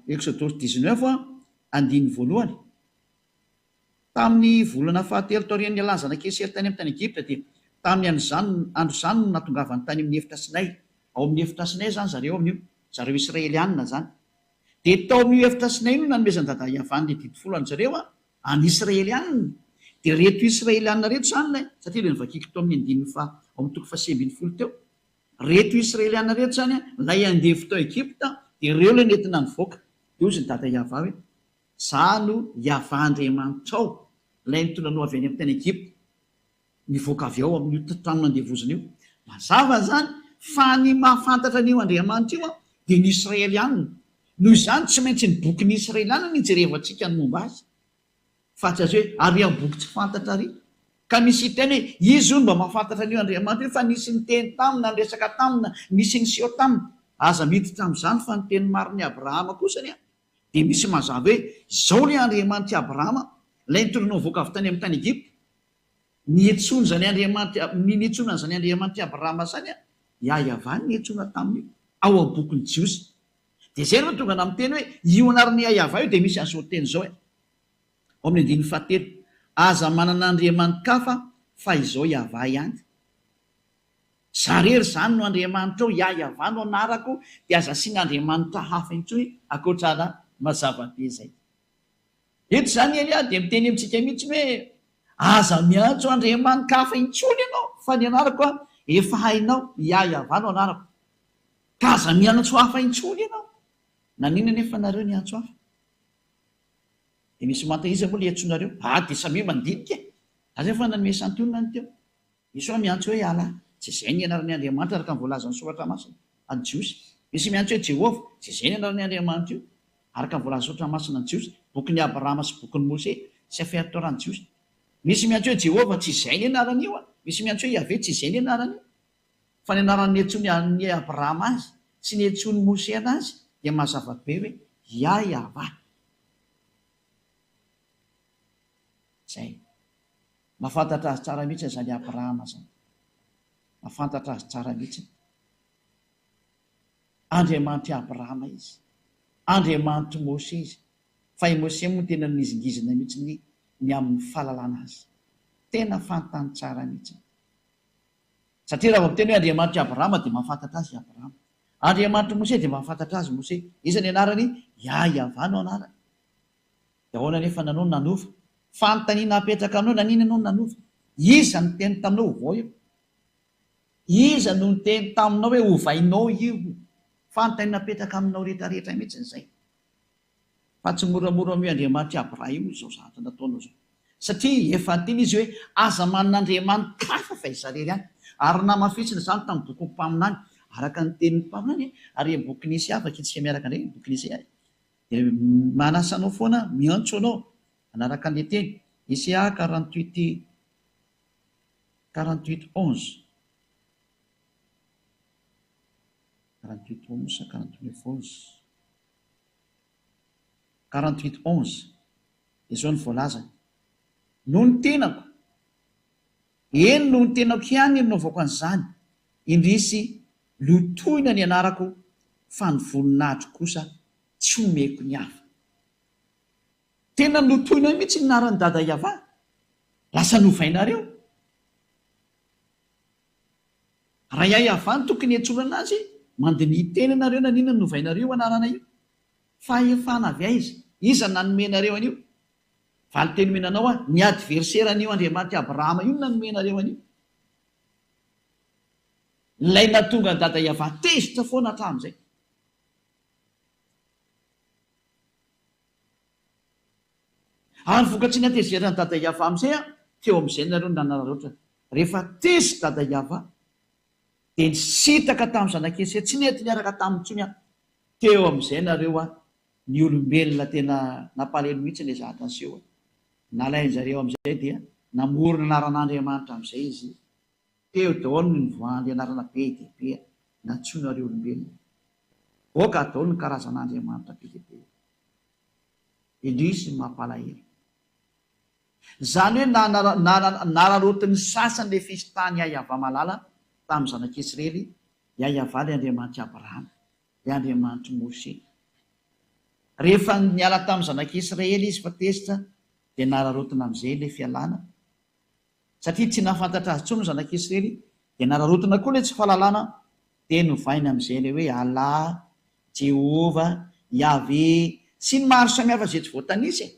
Eksodosy dix-neuf andininy voalohany. Tamin'ny volana fahatelo taorian'ny nialan'ny zanak'i Israely tany amin'ny tany Egypta, dia tamin'ny andro andro izany no nahatongavany tany amin'ny efitra Sinay. Ao amin'ny efitra Sinay izany zareo amin'io, zareo Israelianina izany. Dia tao amin'io efitra Sinay io no nanomezan'i Dada Iavan ny didy folo an-dry zareo, an'ny Israelianina. Dia ireto Israelianina ireto izany ilay, satria ilay novakiako tao amin'ny andininy faha, ao amin'ny toko faha-19 teo. Ireto Israelianina ireto izany, ilay andevo tao Egypta, dia ireo ilay nentina nivoaka. Dia hozy ny Dada Iavan hoe, Izaho no Yavah Andriamanitrao, ilay nitondra anao avy any amin'ny tany Egypta, nivoaka avy ao amin'io trano nandevozina io. Mazava izany fa ny mahafantatra an'io Andriamanitra io dia ny Israelianina. Noho izany, tsy maintsy ny bokin'ny Israelianina no ijerevantsika ny momba azy, fa tsy azo hoe ary amin'ny boky tsy fantatra ary. Ka misy hiteny hoe izy hono mba mahafantatra an'io Andriamanitra io fa nisy niteny taminy na niresaka taminy na nisy niseho taminy. Aza miditra amin'izany fa ny teny marin'i Abrahama kosa anie Dia misy mazava hoe, Izao ilay Andriamanitr'i Abrahama, ilay nitondra anao nivoaka avy tany amin'ny tany Egypta. Niantsoana izany Andriamanitra, ny niantsoana an'izany Andriamanitr'i Abrahama izany, Yahyavan no niantsoana tamin'io, ao amin'ny bokin'ny Jiosy. Dia izay no tonga namin'ny teny hoe, io anaran'i Yahyavan io dia misy an'izao teny izao e. Ao amin'ny andininy fahatelo, Aza manana andriamani-kafa fa izao Yahvah ihany. Za rery zany no Andriamanitrao, Yah Yavah no anarako, dia aza asiana andriamanitra hafa intsony ankoatra anah, mazava be zay. Eto zany Elia dia miteny amintsika mihitsy hoe aza miantso andriamani-kafa intsony ianao fa ny anarako an efa hainao, Yah Yavah no anarako. Ka aza miantso hafa intsony ianao. Naninona anefa nareo niantso hafa? Dia misy manta iza moa le iantsonareo? Ah dia samia mandinika e! Za zay efa nanome santionany teo. Misy hoa miantso hoe Allah, tsy izay ny anaran'ny Andriamanitra araka ny voalazan'ny Soratra Masina, an'ny Jiosy. Misy miantso hoe Jehovah, tsy izay ny anaran'ny Andriamanitra io, araka ny voalazan'ny Soratra Masina an'ny Jiosy, bokin'i Abrahama sy bokin'i Mose, Sefer Torah an'ny Jiosy. Misy miantso hoe Jehovah, tsy izay ny anaran'io. Misy miantso hoe Yahveh, tsy izay ny anaran'io. Fa ny anaran'ny niantsoan'i Abrahama azy sy niantsoan'i Mose anazy dia mazava be hoe Yah-Yavah. Izay. Mahafantatra azy tsara mihitsy izany Abrahama izany. Mahafantatra azy tsara mihitsy. Andriamanitr'i Abrahama izy. Andriamanitr'i Mose izy. Fa i Mose moa tena nihizingizina mihitsy ny ny amin'ny fahalalana azy. Tena fantany tsara mihitsy. Satria raha vao miteny hoe Andriamanitr'i Abrahama dia mahafantatra azy i Abrahama. Andriamanitr'i Mose dia mahafantatra azy Mose. Iza ny anarany? Yah-Yavah no anarany. Dia ahoana anefa nanao no nanova? Fanontaniana apetraka aminao, naninona ianao no nanova? Iza no niteny taminao ovao io? Iza no niteny taminao hoe ovainao io? Fanontaniana apetraka aminao rehetrarehetra mihitsy izay. Fa tsy moramora amin'io Andriamanitr'i Abraham io izao zavatra nataonao izao. Satria efa niteny izy hoe aza manana andriamani-kafa fa izaho irery ihany. Ary namafisina izany tamin'ny bokin'ny mpaminany, araka ny tenin'ny mpaminany, ary ny bokin'i Isaia, vakintsika miaraka indray ny bokin'i Isaia. Dia manasa anao foana aho, miantso anao hanaraka an'ilay teny. Isaia 48. 48 11. 48 11 sa 49 11? 48 11. Dia izao no voalazany, Noho ny tenako, eny noho ny tenako ihany no nanaovako an'izany, indrisy lotoina ny anarako fa ny voninahitro kosa tsy omeko ny hafa. Tena notoinay mihitsy ny anaran'i Dada Yavah. Lasa novainareo. Raha Yavah no tokony hiantsoana anazy, mandinihy tena nareo naninona no novainareo io anarana io? Fahefana avy aiza? Iza no nanome anareo an'io? Valinteny omena anao aho, ny adversaire an'io Andriamanitr'i Abrahama io no nanome anareo an'io. Ilay nahatonga an'i Dada Yavah tezitra foana hatramin'izay. Ary vokatry ny hatezeran'i Dada Yavah amin'izay an, teo amin'izay nareo no nanararaotra. Rehefa tezitra Dada Yavah, dia nisintaka tamin'ny zanak'Ese, tsy nety niaraka taminy intsony aho. Teo amin'izay nareo an, ny olombelona tena nampalahelo mihitsy ilay zavatra niseho an. Nalain-jareo amin'izay dia namorona anaran'Andriamanitra amin'izay izy. Teo daholo ny nivoahan'ilay anarana be dia be nantsoinareo olombelona. Boaka daholo ny karazan'Andriamanitra be dia be. Indrisy ny mampalahelo. Izany hoe nararaotin'ny sasany ilay fisintahan'i Yahyavalmalala tamin'ny zanak'Israely, Yahyaval ilay Andriamanitr'i Abrahama, ilay Andriamanitr'i Moshe. Rehefa niala tamin'ny zanak'Israely izy fa tezitra dia nararaotina amin'izay ilay fialana. Satria tsy nahafantatra azy intsony ny zanak'Israely, dia nararaotina koa ilay tsy fahalalana, dia novaina amin'izay ilay hoe Allah, Jehovah, Yahveh, sy ny maro samihafa izay tsy voatanisa e!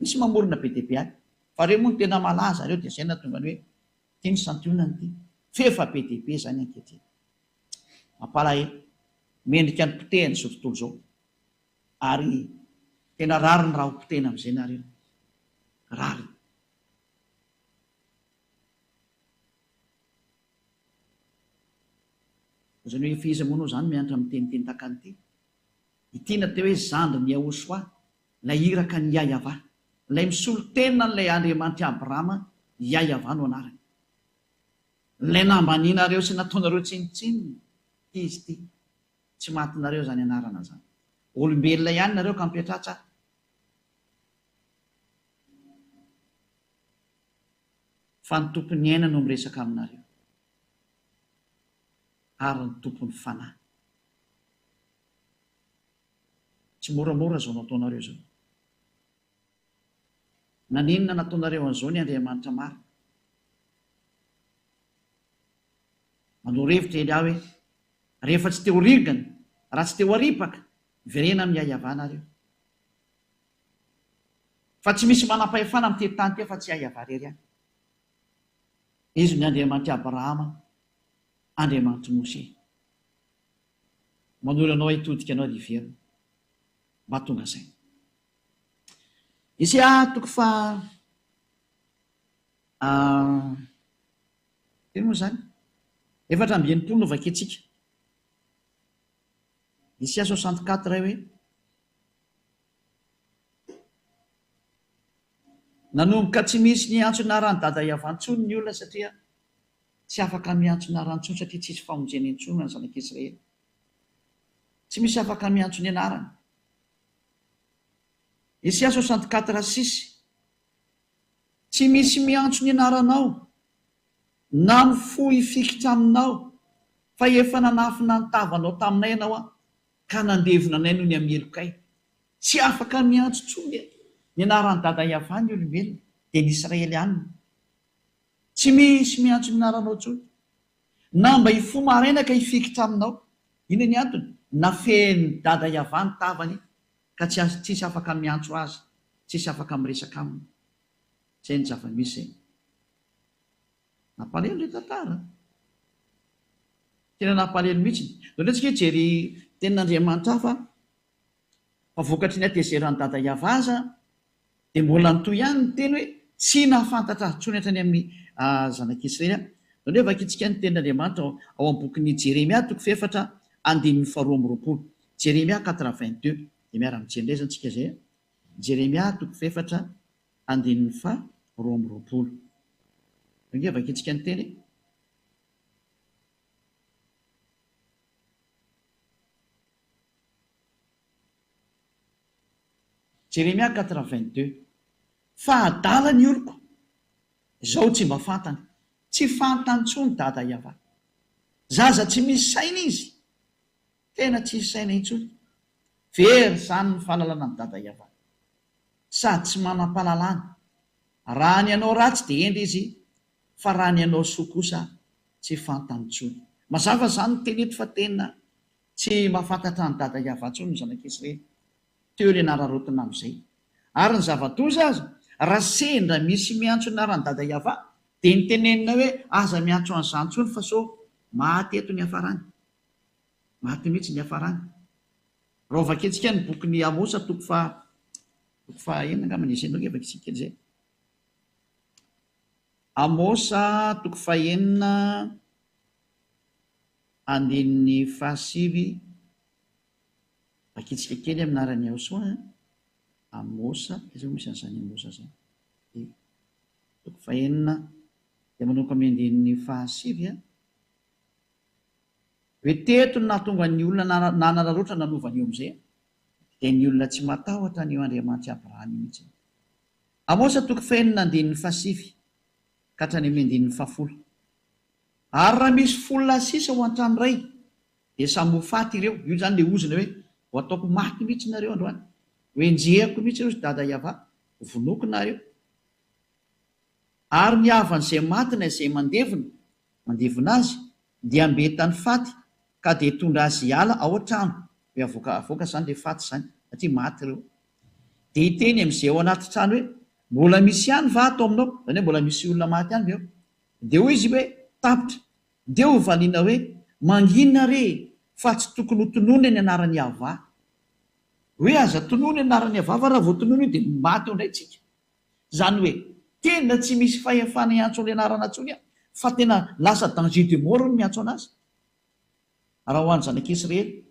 Misy mamorona be dia be any. Fa ireo moa no tena malaza ireo dia izay no nahatonga ny hoe ity ny santionany ity. F'efa be dia be izany ankehitriny. Mampalahelo. Mendrika ny potehina izao tontolo izao. Ary tena rariny raha ho potehina amin'izay nareo. Rariny. Izany hoe efa iza moa anao izany mianatra miteniteny tahaka an'ity? Ity no atao hoe zandrin'i Yahoshuah, ilay iraka an'i Yah-Yavah, ilay misolo tena an'ilay Andriamanitr'i Abrahama, Yah-Yavah no anarany. Ilay nambanianareo sy nataonareo tsinontsinona, ity izy ity. Tsy matinareo izany anarana izany. Olombelona ihany nareo ka mipetraha tsara. Fa ny Tompon'ny aina no miresaka aminareo, ary ny Tompon'ny fanahy. Tsy moramora izao nataonareo izao. Naninona nataonareo an'izao ny Andriamanitra marina? Manoro hevitra Elia hoe, Rehefa tsy te ho ringana, raha tsy te ho aripaka, miverena amin'ny Yahweh nareo. Fa tsy misy manam-pahefana amin'ity tany ity afa-tsy Yahweh irery ihany. Izy no Andriamanitr'i Abrahama, Andriamanitr'i Moshe. Manoro anao hitodika anao ry hiverina. Mba tonga saina. Isaia toko faha Firy moa izany? 64 no vakintsika. Isaia 64 hoe Nanomboka tsy misy niantso anaran'i Dada Yavah intsony ny olona satria tsy afaka miantso anarany intsony satria tsisy famonjena intsony ho an'ny zanak'Israely. Tsy misy afaka miantso ny anarany. Isaia 64 six Tsy misy miantso ny anaranao, na mifoha hifikitra aminao, fa efa nanafina ny tavanao taminay ianao aho, ka nandevona anay noho ny amin'ny helokay. Tsy afaka miantso intsony ny anaran'i Dada Yavah ny olombelona, dia ny Israelianina. Tsy misy miantso ny anaranao intsony, na mba hifoha maraina ka hifikitra aminao. Inona ny antony? Nafehin'i Dada Yavah ny tavany, ka tsy tsisy afaka miantso azy, tsisy afaka miresaka aminy. Izay ny zava-misy e. Nampalahelo ilay tantara an! Tena nampalahelo mihitsy. Ndao indray tsika hijery tenin'Andriamanitra hafa fa vokatry ny hatezeran'i Dada Yavah aza dia mbola nitohy ihany ny teny hoe tsy nahafantatra azy intsony hatrany amin'ny zanak'Israely aho. Ndao indray vakintsika ny tenin'Andriamanitra ao amin'ny bokin'i Jeremia toko fahefatra andininy faharoa amby roapolo. Jeremia quatre 22. Dia miara-mijery indray izany tsika izay. Jeremia toko fahefatra andininy faha 22. Ange vakintsika ny teny e. Jeremia 4, 22 Fa adala ny oloko, izao tsy mba fantany. Tsy fantany intsony Dada Yavah. Zaza tsy misy saina izy. Tena tsisy saina intsony. Very izany ny fahalalana an'i Dada Yavah. Sady tsy manam-pahalalana. Raha ny hanao ratsy dia hendry izy, fa raha ny hanao soa kosa tsy fantany intsony. Mazava izany ny teny eto fa tena tsy mahafantatra an'i Dada Yavah intsony ny zanak'Israely. Teo ilay nararaotina amin'izay. Ary ny zava-doza aza, raha sendra misy miantso ny anaran'i Dada Yavah, dia ny tenenina hoe aza miantso an'izany intsony fa sao maty eto ny hiafarany. Maty mihitsy ny hiafarany. Raha ho vakintsika ny bokin'i Amosa toko faha toko faha enina angamba ny izay no vakintsika kely izay. Amosa toko fahenina andininy fahasivy vakintsika kely amin'ny anaran'i Yahosoa an. Amosa, aiza moa misy an'izany Amosa izany? Toko fahenina dia manomboka amin'ny andininy fahasivy an. Hoe teto no nahatonga ny olona nanararaotra nanova an'io amin'izay, dia ny olona tsy matahotra an'io Andriamanitr'i Abrahama io mihitsy. Amosa toko fahenina andininy fahasivy ka hatrany amin'ny andininy fahafolo. Ary raha misy folona sisa ao an-trano iray, dia samy ho faty ireo. Io izany ilay ozona hoe, ho ataoko maty mihitsy nareo androany. Ho enjehiko mihitsy ireo ry Dada Yavah. Ho vonoiko nareo. Ary ny havan'izay maty na izay mandevina, mandevina azy, dia ambetany faty ka dia hitondra azy hiala ao an-trano, hoe avoaka, avoaka izany ilay faty izany, satria maty ireo. Dia hiteny amin'izay ao anaty trano hoe, Mbola misy ihany va ato aminao? Izany hoe mbola misy olona maty ihany ve ao? Dia hoy izy hoe, Tapitra. Dia hovaliana hoe, Mangina re, fa tsy tokony hotononina ny anaran'i Yavah. Hoe aza tononina ny anaran'i Yavah fa raha vao tononina io dia maty eo indray tsika. Izany hoe tena tsy misy fahefana hiantso an'ilay anarana intsony aho fa tena lasa danger de mort ny miantso an'azy. Raha ho an'ny zanak'Israely,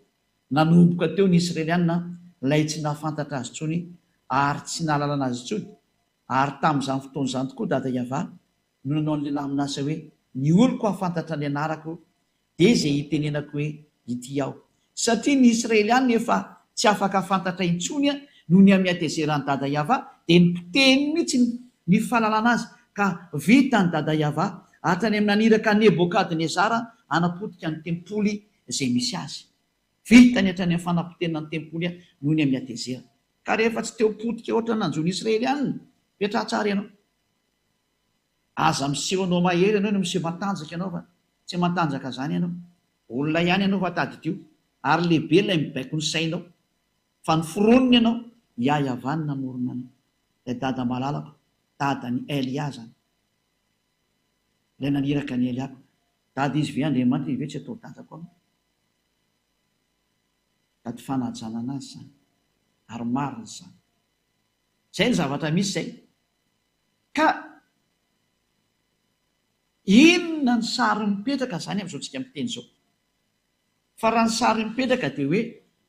nanomboka teo ny Israeliana ilay tsy nahafantatra azy intsony ary tsy nahalalana azy intsony, ary tamin'izany fotoana izany tokoa Dada Yavah no nanao an'ilay lamin'asa hoe ny oloko hahafantatra ny anarako dia izay hitenenako hoe ity aho. Satria ny Israeliana efa tsy afaka fantatra intsony noho ny amin'ny hatezeran'i Dada Yavah, dia nipotehiny mihitsy ny fahalalana azy, ka vitan'i Dada Yavah hatrany amin'ny naniraka an'i Nebokadnezara hanapotika ny tempoly izay misy azy. Vitany hatrany amin'ny fanapotehana ny tempoly noho ny amin'ny hatezerany. Ka rehefa tsy teo potika ohatran'ny nanjo ny Israeliana, mipetraha tsara ianao. Aza miseho anao mahery ianao no miseho matanjaka ianao fa tsy matanjaka zany ianao. Olona ihany ianao fa tadidio ary lehibe ilay mibaiko ny sainao fa ny foroniny ianao Yah Yavah no namorona anao. Ilay dada malalako, dadan'i Elia zany. Ilay naniraka an'i Elia ko. Dada izy ve Andriamanitra izy ve tsy atao dadako anao? Dady fanajana anazy zany. Ary marina izany. Zay ny zavatra misy zay. Ka inona ny sary mipetraka zany amin'izao tsika miteny izao? Fa raha ny sary mipetraka dia hoe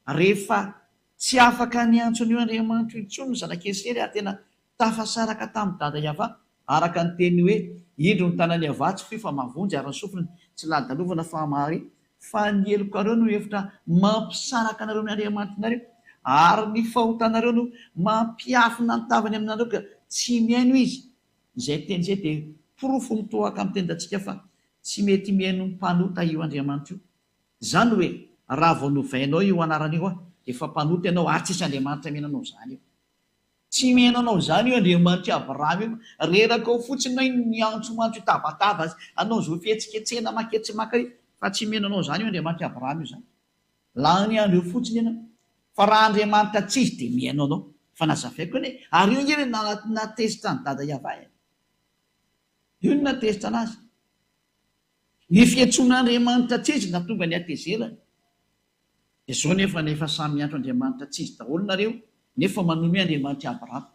rehefa tsy afaka niantso an'io Andriamanitra io intsony ny zanak'Israely ary tena tafasaraka tamin'i Dada Yavah araka ny teniny hoe indro ny tanan'i Yavah tsy fohy fa mahavonjy ary ny sofiny tsy lalodalovana fa mahare Fa ny helokareo no hevitra mampisaraka anareo amin'ny Andriamanitrareo, ary ny fahotanareo no mampiafina ny tavany aminareo ka tsy mihaino Izy. Izay teny izay dia porofo mitohaka amin'ny tendantsika fa tsy mety mihaino ny mpanota io Andriamanitra io. Izany hoe raha vao novainao io anarana io dia efa mpanota ianao ary tsisy Andriamanitra mihaino anao izany eo. Tsy mihaino anao izany io Andriamanitr'i Abrahama io fa reraka ao fotsiny ianao iny miantsoantso hitabataba sy hanao izao fihetsiketsehana maketsy maka io fa tsy mihaino anao izany io Andriamanitr'i Abrahama io izany. Lany andro eo fotsiny ianao. Fa raha Andriamanitra tsy izy dia mihaino anao. Fa nazavaiko anie. Ary io ange ilay nahatezitra an'i Dada Yavah e. Io no nahatezitra anazy. Ny fiantsoan'Andriamanitra tsy izy no nahatonga ny hatezerany. Dia zao nefa efa samy miantso Andriamanitra tsy izy daholo nareo nefa manome Andriamanitr'i Abrahama.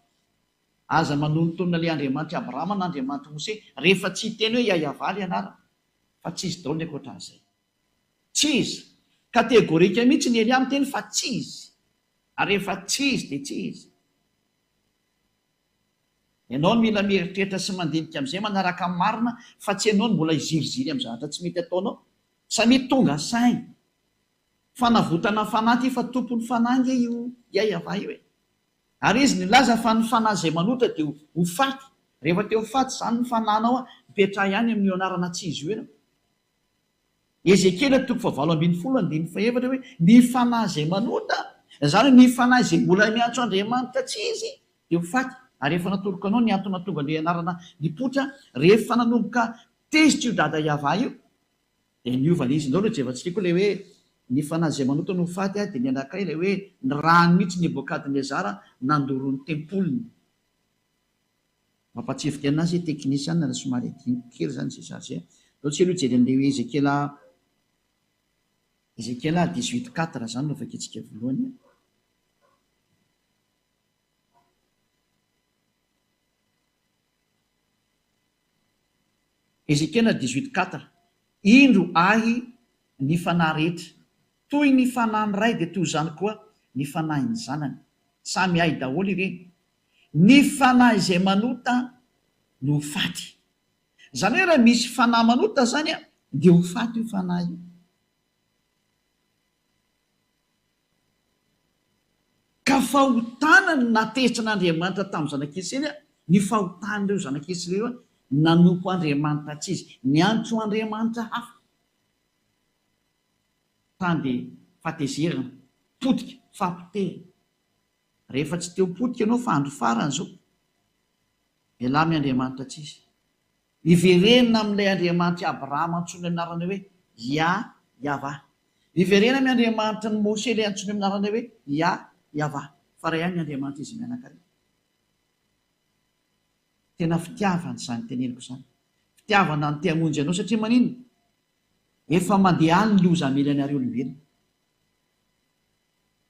Aza manonontonona le Andriamanitr'i Abrahama na Andriamanitr'i Mose rehefa tsy hiteny hoe Yayavah le anarana fa tsy izy daholo ny ankoatran'izay. Tsy izy. Kategorika mihitsy ny Elia miteny fa tsy izy. Ary rehefa tsy izy dia tsy izy. Ianao no mila mieritreritra sy mandinika amin'izay manaraka ny marina fa tsy ianao no mbola hiziriziry amin'ny zavatra tsy mety ataonao. Samia tonga saina. Fanavotana fanahy ty fa tompon'ny fanahy nge io Yayavah io e. Ary izy nilaza fa ny fanahy izay manota dia ho faty. Rehefa te ho faty izany ny fanahinao, mipetraha ihany amin'io anarana tsy izy io ianao. Ezekiela toko fahavalo ambinifolo andininy fahefatra hoe, Ny fanahy izay manota, izany hoe ny fanahy izay mbola miantso Andriamanitra tsy izy, dia ho faty. Ary efa natoroko anao ny antony nahatonga an'ilay anarana nipoitra rehefa nanomboka tezitra io dada Yavah io, dia niova ilay izy. Ndao aloha jevantsika koa ilay hoe ny fanahy izay manota no ho faty, dia ny anakay ilay hoe ny rany mihitsy Nebokadnezara nandoro ny tempoliny. Mampatsiahy anazy hoe teknisiana raha somary adinoko kely izany izay zaza izay. Ndao tsika aloha hijery an'ilay hoe Ezekiela Ezekiela dix-huit quatre izany no vakintsika voalohany. Ezekiela dix-huit quatre Indro ahy ny fanahy rehetra, toy ny fanahin'ny Ray dia toy izany koa ny fanahin'ny Zanany. Samy ahy daholo ireny. Ny fanahy izay manota no ho faty. Izany hoe raha misy fanahy manota izany dia ho faty io fanahy io. Ka fahotana no nahatezitra an'Andriamanitra tamin'ny zanak'Israely, ny fahotan'ireo zanak'Israely ireo nanompo andriamanitra tsy izy, niantso andriamanitra hafa. Tany dia fahatezerana, potika, fahapotehana. Rehefa tsy te ho potika ianao fa andro farany izao, mialà amin'ny Andriamanitra tsy izy. Miverena amin'ilay Andriamanitr'i Abrahama antsoina amin'ny anarana hoe Yah Yavah. Miverena amin'ny Andriamanitry ny Moshe ilay antsoina amin'ny anarana hoe Yah Yavah. Fa iray ihany ny Andriamanitra izy mianakavy. Tena fitiavana izany teneniko izany. Fitiavana ny te hamonjy anao satria maninona? Efa mandeha any ny loza hamely anareo olombelona.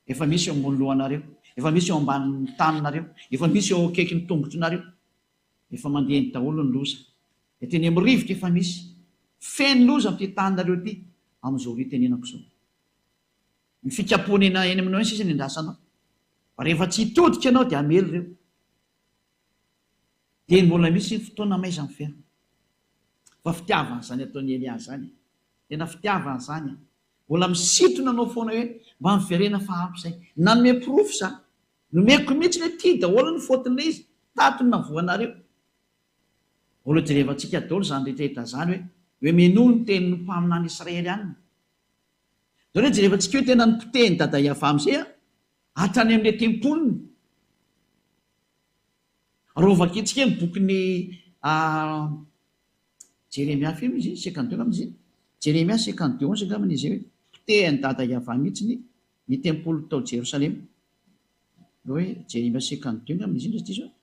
Efa misy eo ambony lohanareo, efa misy eo ambanin'ny taninareo, efa misy eo akaikin'ny tongotrinareo. Efa mandeha eny daholo ny loza. Eto eny amin'ny rivotra efa misy. Feno loza amin'ity taninareo ity amin'izao ora itenenako izao. Ny fikapohana eny eny aminao eny sisa no endrasanao. Fa rehefa tsy hitodika ianao dia hamely ireo. Dia mbola misy ny fotoana maiza miverina. Fa fitiavana izany ataon'i Elia izany e. Tena fitiavana izany e. Mbola misintona anao foana hoe mba miverena fa ampy izay. Nanome porofo za. Nomeko mihitsy hoe ty daholo ny faute-n'ilay izy, tato no navoanareo. Mbola hojerevantsika daholo izany rehetra rehetra izany hoe hoe minoa ny tenin'ny mpaminany Israely any. Izany hoe jerevantsika hoe tena nopotehin'i Dada Yavah amin'izay an, hatrany amin'ilay tempoliny. Raha hovakintsika ny bokin'i Jeremia firy moa izy iny? Cinquante deux angamba izy iny? Jeremia cinquante deux onze angamba izy iny hoe potehin'i Dada Yavah mihitsy ny ny tempoly tao Jerosalema. Hoe Jeremia cinquante deux angamba izy iny raha tsy diso aho.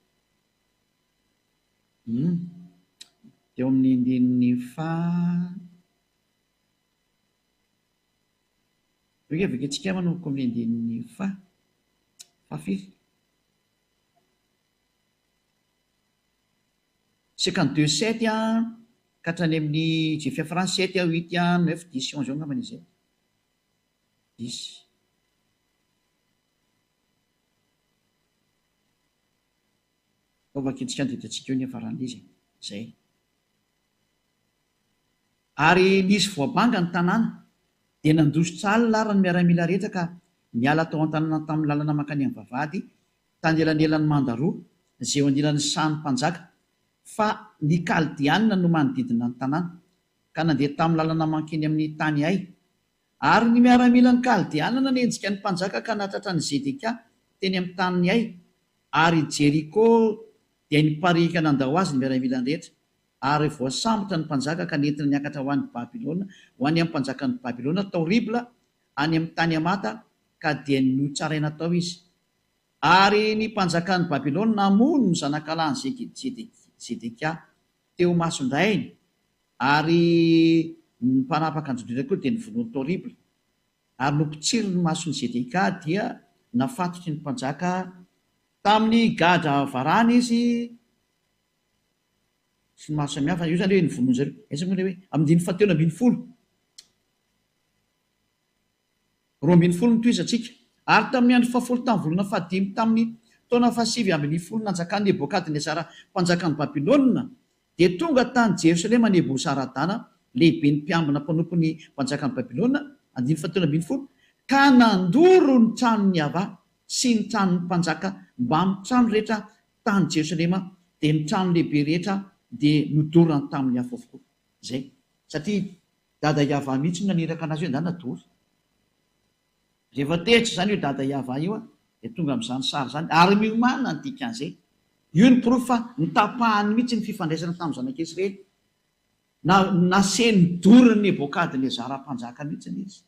Hum. Teo amin'ny andininy faha Eo ange vakintsika manomboka amin'ny andininy faha faha firy? 52 sept an, ka hatrany amin'ny izay fiafarany sept an, huit an, neuf, dix, onze eo angambany izay. Dix. Atao vakintsika ny didantsika eo ny hiafaran'ilay izy e. Izay. Ary nisy voabanga ny tanàna, dia nandositra alina ary ny miaramila rehetra ka niala tao an-tanàna tamin'ny lalana mankany amin'ny vavahady tanelanelan'ny manda roa, izay eo anilan'ny sahan'ny mpanjaka, fa ny Kaldeana no manodidina ny tanàna, ka nandeha tamin'ny lalana mankeny amin'ny tany Hay. Ary ny miaramilan'ny Kaldeana nanenjika ny mpanjaka ka nahatratra an'i Zedekia teny amin'ny tanin'i Hay, ary i Jeriko dia nipariaka nandao azy ny miaramilany rehetra, ary voasambotra ny mpanjaka ka nentina niakatra ho any Babylona, ho any amin'ny mpanjakan'i Babylona tao Ribla, any amin'ny tany Hamata, ka dia notsaraina tao izy. Ary ny mpanjakan'i Babylona namono ny zanakalahin'i Zedekia teo imason-drainy, ary ny mpanapaka an'i Joda koa dia novonoiny tao Ribla. Ary nopotsiriny ny mason'i Zedekia, dia nafatotry ny mpanjaka tamin'ny gadra varahina izy, sy ny maro samihafa. Io izany hoe novonoin-dry zareo. Aiza moa ilay hoe amin'ny andininy fahatelo ambinifolo? 12 no tohizantsika. Ary tamin'ny andro fahafolo tamin'ny volana fahadimy tamin'ny taona fahasivy ambin'ny folo nanjakan'i Nebokadnezara mpanjakan'i Babylona, dia tonga tany Jerosalema Nebozaradana, lehiben'ny mpiambina mpanompon'ny mpanjakan'i Babylona, andininy fahatelo ambin'ny folo, ka nandoro ny tranon'i Yavah. sy ny tranon'ny mpanjaka mbamin'ny trano rehetra tany Jerosalema, dia ny trano lehibe rehetra dia nodorany tamin'ny afo avokoa. Izay. Satria Dada Yavah mihitsy no naniraka anazy hoe ndana dory. Rehefa tezitra izany io Dada Yavah io dia tonga amin'izany sary izany ary miomàna ny dikan'izay. Io ny porofo fa notapahany mihitsy ny fifandraisana tamin'ny zanak'Israely. Na nasehiny dorin'i Nebokadnezara mpanjaka mihitsy izy.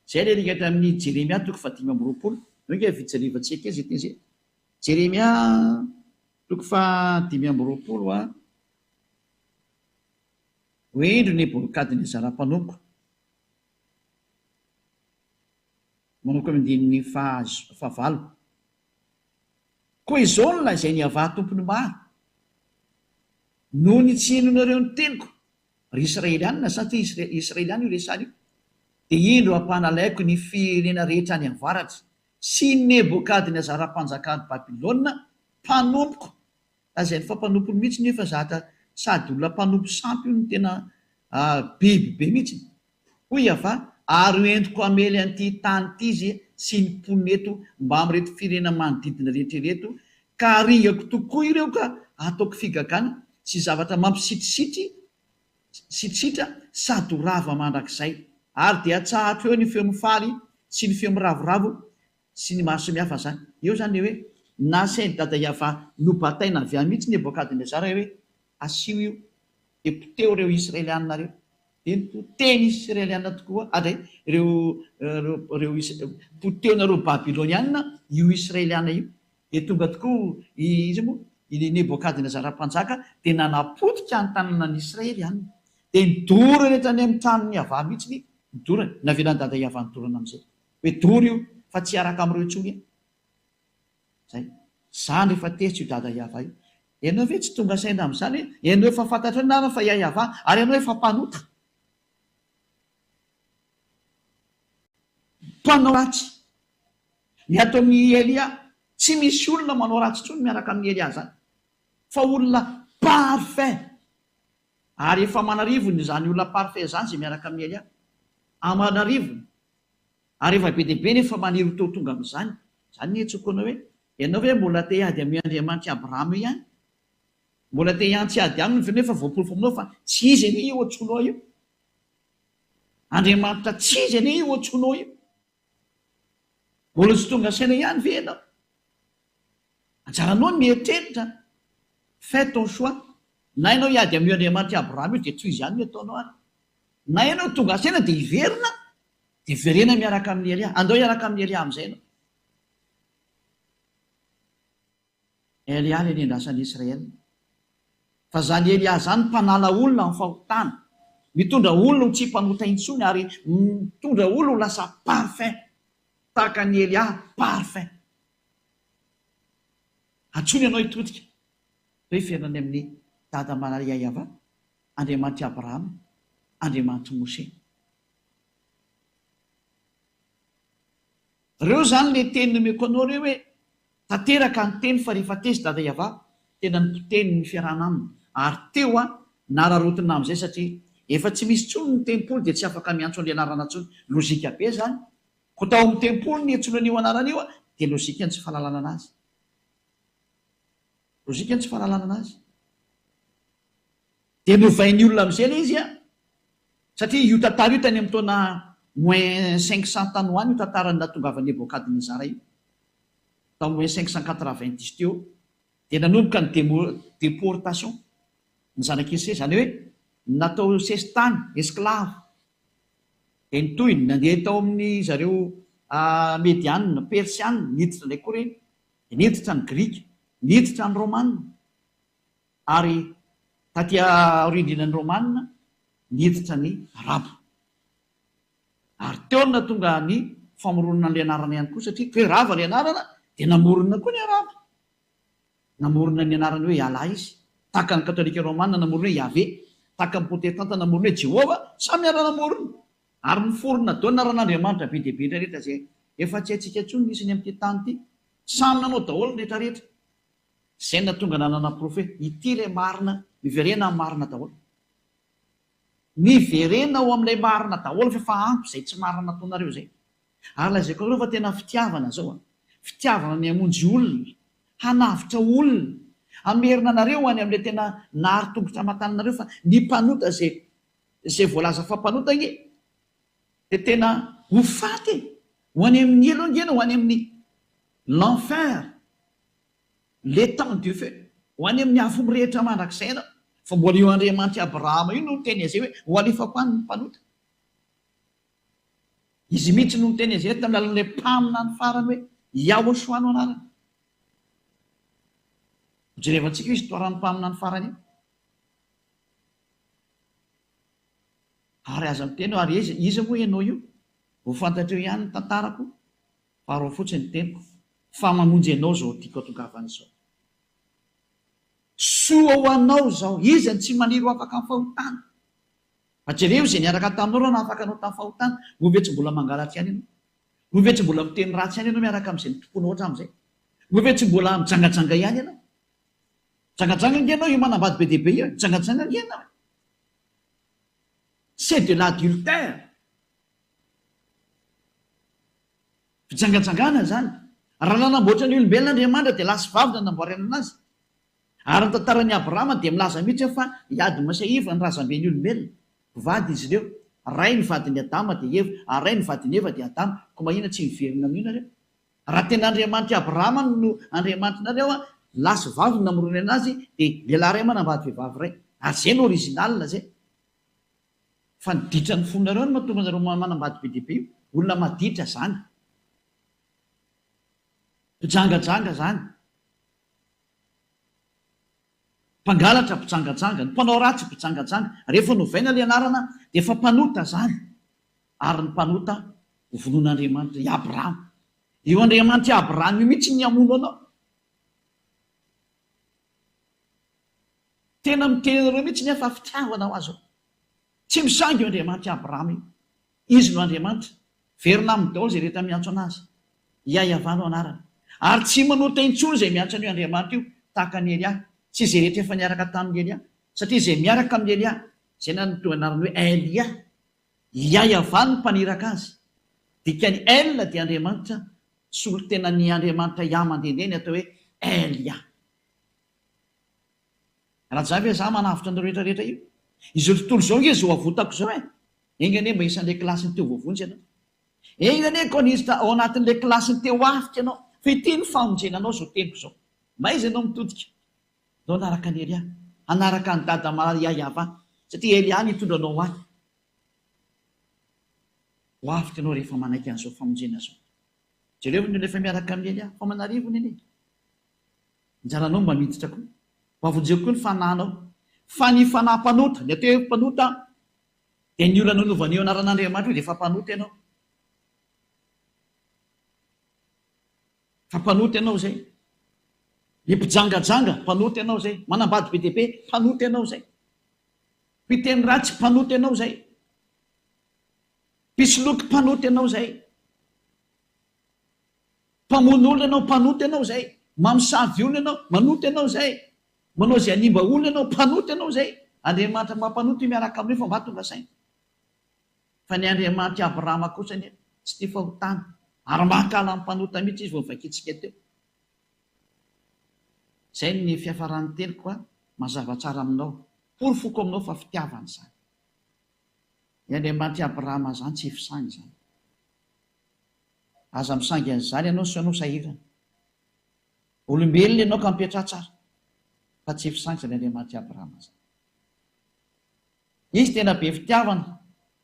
Izay ilay ringatra amin'ny Jeremia toko faha-25. Io ange fijerevantsika kely izay teny izay. Jeremia toko faha-25 a. Hoe indro Nebokadnezara mpanompoko. Manomboka amin'ny andininy fahavalo. Koa izao no lazain'i Yavah Tompon'ny maro, Noho ny tsy henoinareo ny teniko, ry Israelianina, satria Israeliana io resahana io, dia indro hampanalaiko ny firenena rehetra any avaratra, sy i Nebokadnezara mpanjakan'i Babylona, mpanompoko, Lazainy fa mpanompony mihitsy nefa zatra sady olona mpanompo sampy io no tena biby be mihitsy. Hoy Yavah, Ary ho entiko hamely an'ity tany ity izy sy ny mponina eto mbamin'ireto firenena manodidina rehetra ireto, ka haringako tokoa ireo ka hataoko figagana sy zavatra mampisitrisitry sitrisitra sady ho rava mandrakizay. Ary dia hatsahatro eo ny feo mifaly sy ny feo miravoravo sy ny maro samihafa zany. Eo zany le hoe nasain'i Dada Yavah nobataina avy any mihitsy Nebokadnezara hoe asio io dia poteho ireo Israelianina ireo. Dia nipotehiny Israelianina tokoa ary ireo ireo potehinareo Babylonianina io Israelianina io. Dia tonga tokoa i iza moa? I Nebokadnezara mpanjaka dia nanapotika ny tanànan'i Israelianina. Dia nidorany hatrany amin'ny tranon'i Yavah mihitsy nidorany. Navelan'i Dada Yavah nidorana amin'izay. Hoe dory io fa tsy hiaraka amin'ireo intsony e! Zay. Zany rehefa tezitra io dada Yavah io. Ianao ve tsy tonga saina amin'izany hoe ianao efa fantatrao ny anarany fa i Yavah ary ianao efa mpanota. Mpanao ratsy. Ny ato amin'i Elia, tsy misy olona manao ratsy intsony miaraka amin'i Elia zany. Fa olona parfait. Ary efa aman'arivony izany olona parfait izany izay miaraka amin'i Elia. Aman'arivony. Ary efa be dia be nefa maniry ho tonga amin'izany. Izany no iantsoako anao hoe, ianao ve mbola te hiady amin'io Andriamanitr'i Abrahama io ihany? Mbola te hiantsy hiady aminy ve nefa voaporofo aminao fa tsy izy anie io antsoinao io? Andriamanitra tsy izy anie io antsoinao io? Mbola tsy tonga saina ihany ve ianao? Anjaranao ny mieritreritra. Fais ton choix. Na ianao hiady amin'io Andriamanitr'i Abrahama io dia tohizo ihany ny ataonao ary. Na ianao tonga saina dia hiverina, dia verena miaraka amin'i Elia. Andao hiaraka amin'i Elia amin'izay ianao. Elia ilay nendrasan'i Israel. Fa izany Elia izany mpanala olona amin'ny fahotana, mitondra olona ho tsy mpanota intsony ary mitondra olona ho lasa parfait, tahaka an'i Elia parfait. Antsoina ianao hitodika hoe hiverina any amin'i Dada Maria Yavah, Andriamanitr'i Abrahama, Andriamanitr'i Moshe. Reo zany le teny nomeko anao reo hoe tanteraka ny teny fa rehefa tezitra dada Yavah tena nipotehiny ny fiarahana aminy ary teo a nararaotina amizay satria efa tsy misy tsony ny tempoly dia tsy afaka miantso anle anarana tsony lozika be zany ko tao amin'ny tempoly niantsoana an'io anarana io a dia lozika ny tsy fahalalana anazy lozika ny tsy fahalalana anazy. Dia novain'ny olona amin'izay ilay izy an! Satria io tantara io tany amin'ny taona moins 500 tany ho any io tantaran'ny nahatongavan'i Nebokadnezara io. Tao moins 590 teo. Dia nanomboka ny déportation ny zanak'i Israely, izany hoe natao sesitany, esclave. Dia nitohy, nandeha tao amin'ny zareo Mediana, Persiana, niditra indray koa ireny. Dia niditra ny Grika, niditra ny Romana. Ary taty aoriandrianan'ny Romana niditra ny Arabo. Ary teo no nahatonga ny famoronana an'ilay anarana ihany koa satria hoe rava ilay anarana dia namorona koa ny Arabo. Namorona ny anarany hoe Allah izy. Tahaka ny Katolika Romana namorona hoe Yahvé. Tahaka ny Protestanta namorona hoe Jehovah. Samy niara-namorona. Ary niforona daholo ny anaran'Andriamanitra be dia be rehetra izay efa tsy haintsika intsony ny isany amin'ity tany ity. Samy nanao daholo ny rehetra rehetra. Zay nahatonga nanana porofo hoe ity ilay marina, miverena amin'ny marina daholo. Miverena ao amin'ilay marina daholo fa efa ampy izay tsy marina nataonareo izay. Ary lazaiko anareo fa tena fitiavana zao an. Fitiavana ny hamonjy olona, hanavotra olona, hamerina anareo ho any amin'ilay tena nahary tongotra aman-tananareo fa ny mpanota izay izay voalaza fa mpanota ange dia tena ho faty e! Ho any amin'ny helo ange ianao, ho any amin'ny l'enfer, l'étang du feu, ho any amin'ny afo mirehitra mandrakizay ianao. Fa mbola io Andriamanitr'i Abrahama io no niteny an'izay hoe ho alefako any ny mpanota. Izy mihitsy no niteny an'izay tamin'ny alalan'ilay mpaminany farany hoe Yahoshua no anarany. Hojerevantsika io histoire-n'ny mpaminany farany io. Ary aza miteny hoe ary iza, iza moa ianao io? Ho fantatreo ihany ny tantarako, fa arao fotsiny ny teniko, fa mamonjy anao izao tiako hatongavana izao. Soa ho anao izao, iza no tsy maniry ho afaka amin'ny fahotana? Fa jereo izay niaraka taminao raha nahafaka anao tamin'ny fahotana, moa ve tsy mbola mangalatra ihany ianao? Moa ve tsy mbola miteny ratsy ihany ianao miaraka amin'izay nitompoanao hatramin'izay? Moa ve tsy mbola mijangajanga ihany ianao? Mijangajanga ange ianao io manambady be dia be io e! Mijangajanga ange ianao e! C'est de l'adultère! Fijangajangana izany. Raha nanamboatra ny olombelona Andriamanitra dia lahy sy vavy no nanamboarana anazy. Ary ny tantaran'i Abrahama dia milaza mihitsy fa i Adama sy Eva no razamben'ny olombelona. Mpivady izy ireo. Ray ny vadin'i Adama dia Eva, ary ray ny vadin'i Eva dia Adama. Koa mahina tsy miverina amin'io nareo? Raha tena Andriamanitr'i Abrahama no Andriamanitrinareo, lahy sy vavy no namoronana azy, dia lehilahy iray manambady vehivavy iray. Ary izay no original izay. Fa ny ditran'ny fonareo no mahatonga anareo manambady be dia be io. Olona maditra izany. Mpijangajanga izany. Mpangalatra mpijangajanga, ny mpanao ratsy mpijangajanga. Rehefa novaina ilay anarana dia efa mpanota izany. Ary ny mpanota ho vonoin'Andriamanitra, i Abrahama. Io Andriamanitr'i Abrahama io mihitsy ny hamono anao. Tena miteny anareo mihitsy ny aho fa fitiavana ho azy io. Tsy misangy io Andriamanitr'i Abrahama io. Izy no Andriamanitra. Verina aminy daholo izay rehetra miantso an'Azy. Iaiavah no anarany. Ary tsy manota intsony izay miantso an'io Andriamanitra io, tahaka an'i Elia, sy izay rehetra efa niaraka tamin'i Elia. Satria izay miaraka amin'i Elia, izay nanome anarana hoe Elia, Iaiavah no mpaniraka azy. Dikan'ny El dia Andriamanitra, solontenan'ny Andriamanitra Yah mandehandeha ny atao hoe Elia. Raha ve za manavotra an'ireo rehetra rehetra io? Izao tontolo izao ange izao avotako izao e! Enga anie mba isan'ilay kilasin'ny teo voavonjy ianao. Enga anie koa niditra ao anatin'ilay kilasin'ny teo afika ianao, fa ity ny famonjena anao izao teniko izao. M'aiza ianao mitodika? Ndao hanaraka an'i Elia. Hanaraka an'i Dada Maria Yava. Satria Elia no hitondra anao ho ahy. Ho afika ianao rehefa manaiky an'izao famonjena izao. Jereo ny olona efa miaraka amin'i Elia, fa manarivony anie. Anjaranao mba miditra koa. Mba vonjeo koa ny fanahinao. Fa ny fanahy mpanota, ny atao hoe mpanota dia ny olona nanaovana io anaran'Andriamanitra io dia efa mpanota ianao. Fa mpanota ianao izay. Ny mpijangajanga, mpanota ianao izay. Manambady be dia be, mpanota ianao izay. Mpiteny ratsy, mpanota ianao izay. Mpisoloky, mpanota ianao izay. Mpamono olona ianao, mpanota ianao izay. Mamosavy olona ianao, manota ianao izay. Manao izay hanimba olona ianao, mpanota ianao izay. Andriamanitra mampanota io miaraka aminao io fa mba tonga saina. Fa ny Andriamanitr'i Abrahama kosa anie tsy tia fahotana ary mankahala ny mpanota mihitsy izy vao novakintsika teo. Izay ny fiafaran'ny teniko a, mazava tsara aminao. Porofoko aminao fa fitiavana izany. Ny Andriamanitr'i Abrahama izany tsy fisaina izany. Aza misangy an'izany ianao sao ianao sahirana. Olombelona ianao ka mipetraha tsara. Fa tsy fisangy izany Andriamanitr'i Abrahama izany. Izy tena be fitiavana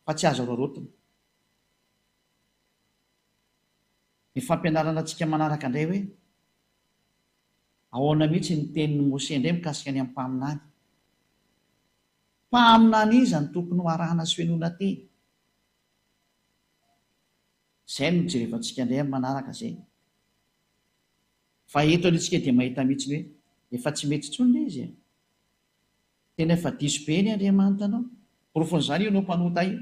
fa tsy azo araraotina. Ny fampianarana antsika manaraka indray hoe ahoana mihitsy ny tenin'i Mose indray mikasika ny mpaminany. Mpaminany iza no tokony ho arahana sy fenoina teny? Izay no jerevantsika indray amin'ny manaraka izay. Fa eto aloha isika dia mahita mihitsy ny hoe efa tsy mety intsony ilay izy e. Tena efa diso be ny Andriamanitra anao. Porofon'izany io ianao mpanota io.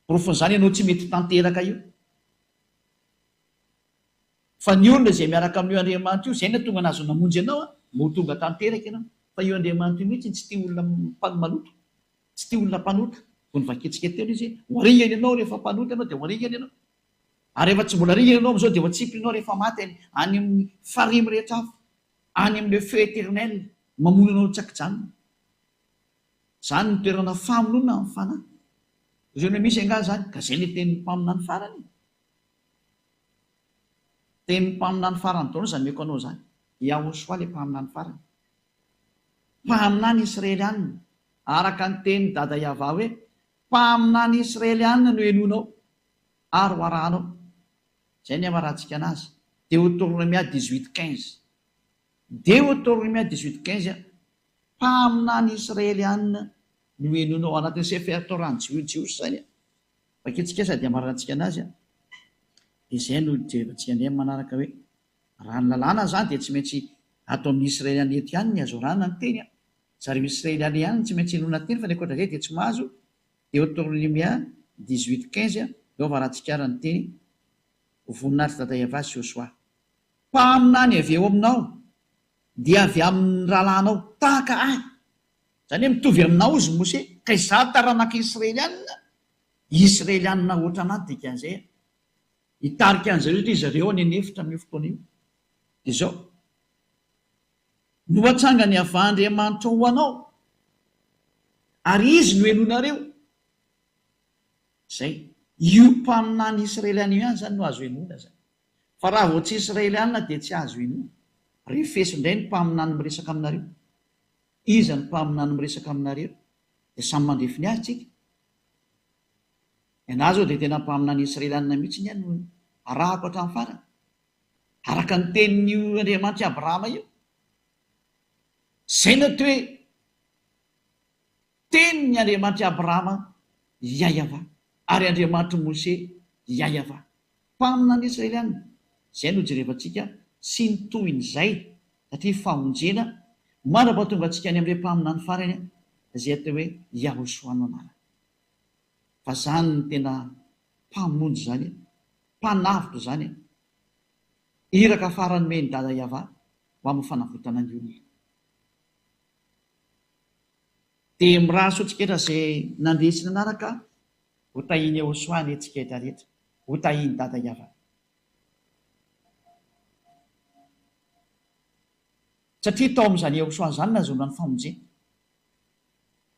Porofon'izany ianao tsy mety tanteraka io. Fa ny olona izay miaraka amin'io Andriamanitra io, izay no tonga nahazo namonjy anao, mba ho tonga tanteraka ianao. Fa io Andriamanitra io mihitsy tsy tia olona maloto. Tsy tia olona mpanota. Vao novakintsika teo ilay izy hoe, ho aringana ianao rehefa mpanota ianao dia ho aringana ianao. Ary rehefa tsy mbola ringana ianao amin'izao dia ho atsipiny ianao rehefa maty any any amin'ny farihy mirehitra afo, any amin'ilay feu éternel mamono anao tsy an-kijanona. Izany no toerana famonoana ny fanahy. Izany hoe misy angaha izany? Ka izay ilay tenin'ny mpaminany farany e. Tenin'ny mpaminany farany daholo izany omeko anao izany. Yahoshua ilay mpaminany farany. Mpaminany Israelianina, araka ny tenin'i Dada Yavah hoe, Mpaminany Israelianina no henoinao ary ho arahanao. Izay ny hamarantsika anazy. Deotornomia 18 15. Deotornomia 18 15, Mpaminany Israelianina no henoinao ao anatin'ny Sefer Torah ny Jiosy izany. Vakintsika sady hamarantsika anazy. Dia izay no jerevantsika indray amin'ny manaraka hoe, raha ny lalàna izany dia tsy maintsy ato amin'ny Israeliana eto ihany ny azo arahana ny teny. Zareo Israeliana ihany no tsy maintsy henoina teny fa ny ankoatra izay dia tsy mahazo, Deoteronomia 18 15, Jehovah Rahatsikara ny teny, Ho voninahitr'i Dada Yavah sy Josoa. Mpaminany avy eo aminao dia avy amin'ny rahalahinao tahaka ahy. Izany hoe mitovy aminao izy Mose, ka izaho taranaka Israeliana, Israeliana ohatran'ahy dikan'izay. Hitarika an'izareo satria zareo any an'efitra amin'io fotoana io. Dia izao. No hatsangany Yavah Andriamanitrao ho anao, ary Izy no henoinareo. Izay. Io mpaminany Israeliana io ihany izany no azo henoina izany. Fa raha vao tsy Israeliana dia tsy azo henoina. Refeso indray ny mpaminany miresaka aminareo. Iza ny mpaminany miresaka aminareo? Dia samy mandrefy ny azy tsika. Ny anah zao dia tena mpaminany Israeliana mihitsy ny ahy no arahako hatramin'ny farany. Araka ny tenin'io Andriamanitr'i Abrahama io. Izay no atao hoe tenin'ny Andriamanitr'i Abrahama Yayavah ary Andriamanitr'i Mose Yayavah. Mpaminany Israeliana. Izay no jerevantsika sy ny tohin'izay satria famonjena mandra-pahatonga antsika any amin'ilay mpaminany farany izay atao hoe Yahoshuah no anarany. Fa zany no tena mpamonjy zany e! Mpanavotra zany e! Iraka farany nomen'i Dada Yavah ho amin'ny fanavotana ny olona. Dia mirary soa antsika rehetra izay nandeha sy nanaraka, ho tahian'i Yehosua anie tsika rehetra rehetra, ho tahian'i Dada Yavah. Satria tao amin'izany Yehosua izany nahazoana ny famonjena.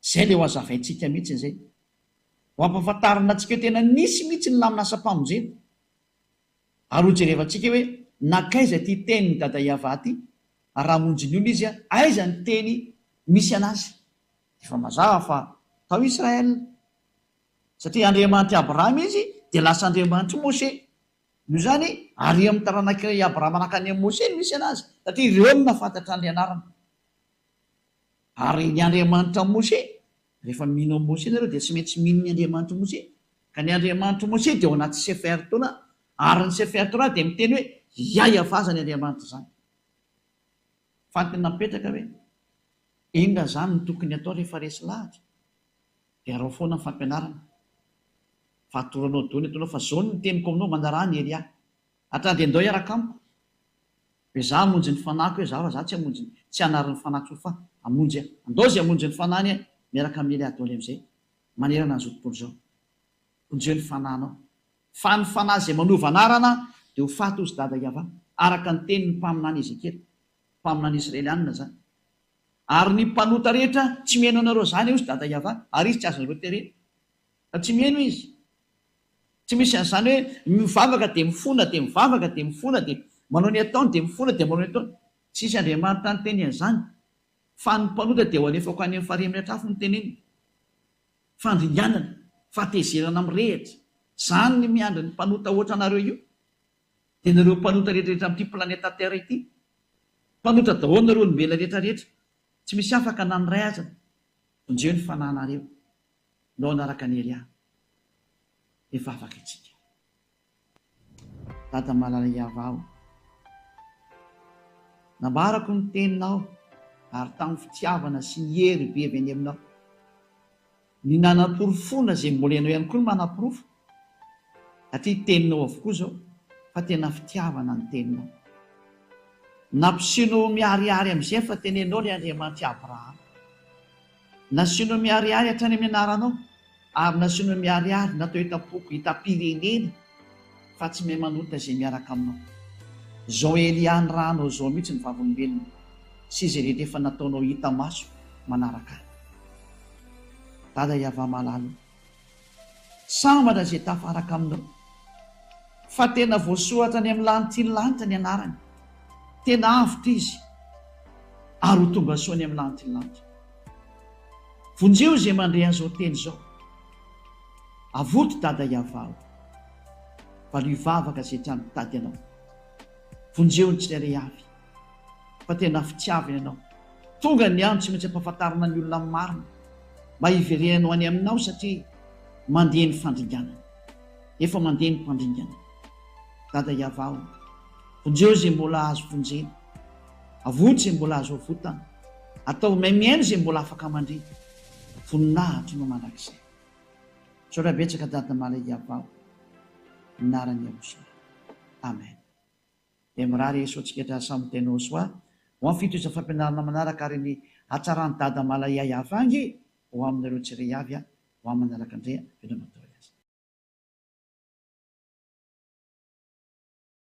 Izay ilay ho hazavaintsika mihitsy izay. Ho ampahafantarina antsika hoe tena nisy mihitsy ny lamin'asam-pamonjena. Ary ho jerevantsika hoe nankaiza ity tenin'i Dada Yavah ity, ary raha hamonjy ny olona izy, aiza ny teny misy an'azy. Efa mazava fa tao Israël. Satria Andriamanitr'i Abrahama izy, dia lasa Andriamanitr'i Moshe. Noho izany, ary amin'ny taranak'i Abrahama nankany amin'i Moshe no misy an'azy, satria ireo no nahafantatra an'ilay anarana. Ary ny Andriamanitra Moshe, rehefa mino an'i Moshe nareo dia tsy maintsy mino ny Andriamanitr'i Moshe. Ka ny Andriamanitr'i Moshe dia ao anaty Sefer Torah, ary ny Sefer Torah dia miteny hoe Yahweh izany Andriamanitra izany. Fa ny tena mipetraka hoe, inona izany no tokony atao rehefa resy lahatra? Dia araho foana ny fampianarana. Fa atoro anao daholo ny ataonao fa izao no teniko aminao, manaraha an'i Elia. Hatrany dia ndao hiaraka amiko. Hoe za hamonjy ny fanahiko hoe za fa za tsy hamonjy ny tsy hanary ny fanahiko fa hamonjy aho. Andao izay hamonjy ny fanahiny eh miaraka amin'i Elia daholo amin'izay manerana an'izao tontolo izao. Vonjeo ny fanahinao. Fa ny fanahy izay manova anarana dia ho faty hozy dada Yavah araka ny tenin'ny mpaminany Ezekiela. Mpaminany Israelianina izany. Ary ny mpanota rehetra tsy mihaino anareo izany hozy dada Yavah ary izy tsy azonareo terena. Fa tsy mihaino izy. Tsy misy an'izany hoe mivavaka dia mifona dia mivavaka dia mifona dia manao ny ataony dia mifona dia manao ny ataony. Tsisy Andriamanitra niteny an'izany. Fa ny mpanota dia ho alefako any amin'ny farihy mirehitra afo no teneniny. Fandringanana, fahatezerana mirehitra. Izany ny miandry ny mpanota hoatra anareo io. Dia nareo mpanota rehetra rehetra amin'ity planeta terre ity. Mpanota daholo nareo olombelona rehetra rehetra. Tsy misy afaka na ny iray aza. Vonjeo ny fanahinareo. Ndao hanaraka an'i Elia. Hivavaka isika. Dada malala Yavah o. Nambarako ny teninao ary tamin'ny fitiavana sy ny hery be avy any aminao. Ny nanaporofoana izay mbola ianao ihany koa no manaporofo satria teninao avokoa izao fa tena fitiavana ny teninao. Nampiseho miharihary amin'izay fa tenenao ilay Andriamanitr'i Abrahama. Nasianao miharihary hatrany amin'ny anaranao, ary nasianao miharihary natao hitam-poko, hitam-pirenena, fa. Fa tsy mahay manota izay miaraka aminao. Zao Elia nirahanao zao mihitsy ny vavolombelona sy izay rehetra efa nataonao hita maso manaraka ahy. Dada Yavah malala o. Sambatra izay tafaraka aminao. Fa tena voasoratra any amin'ny lanitry ny lanitra ny anarany. Tena avotra izy ary ho tonga soa any amin'ny lanitry ny lanitra. Vonjeo izay mandre an'izao teny izao. Avoto Dada Yavah o. Valio vavaka izay trano mitady anao. Vonjeo ny tsirairay avy. Fa tena fitiavana ianao. Tonga ny andro tsy maintsy ampahafantarina ny olona ny marina. Mba hiverenany ho any aminao satria mandeha ny fandringanana. Efa mandeha ny mpandringana. Dada Yavah o. Vonjeo izay mbola azo vonjena. Avoto izay mbola azo avotana. Ataovy mahay mihaino izay mbola afaka mandre. Voninahitro no mandrakizay. Misaotra betsaka Dada Malaiavao. Anaran'i Yahushua. Amen. Dia mirary eso antsika tra samy tena ho soa ho amin'ny fitohizan'ny fampianarana manaraka ary ny hatsaran'i Dada Malaiay havangy ho aminareo tsiray avy ho amin'ny manaraka indray veloma daholo.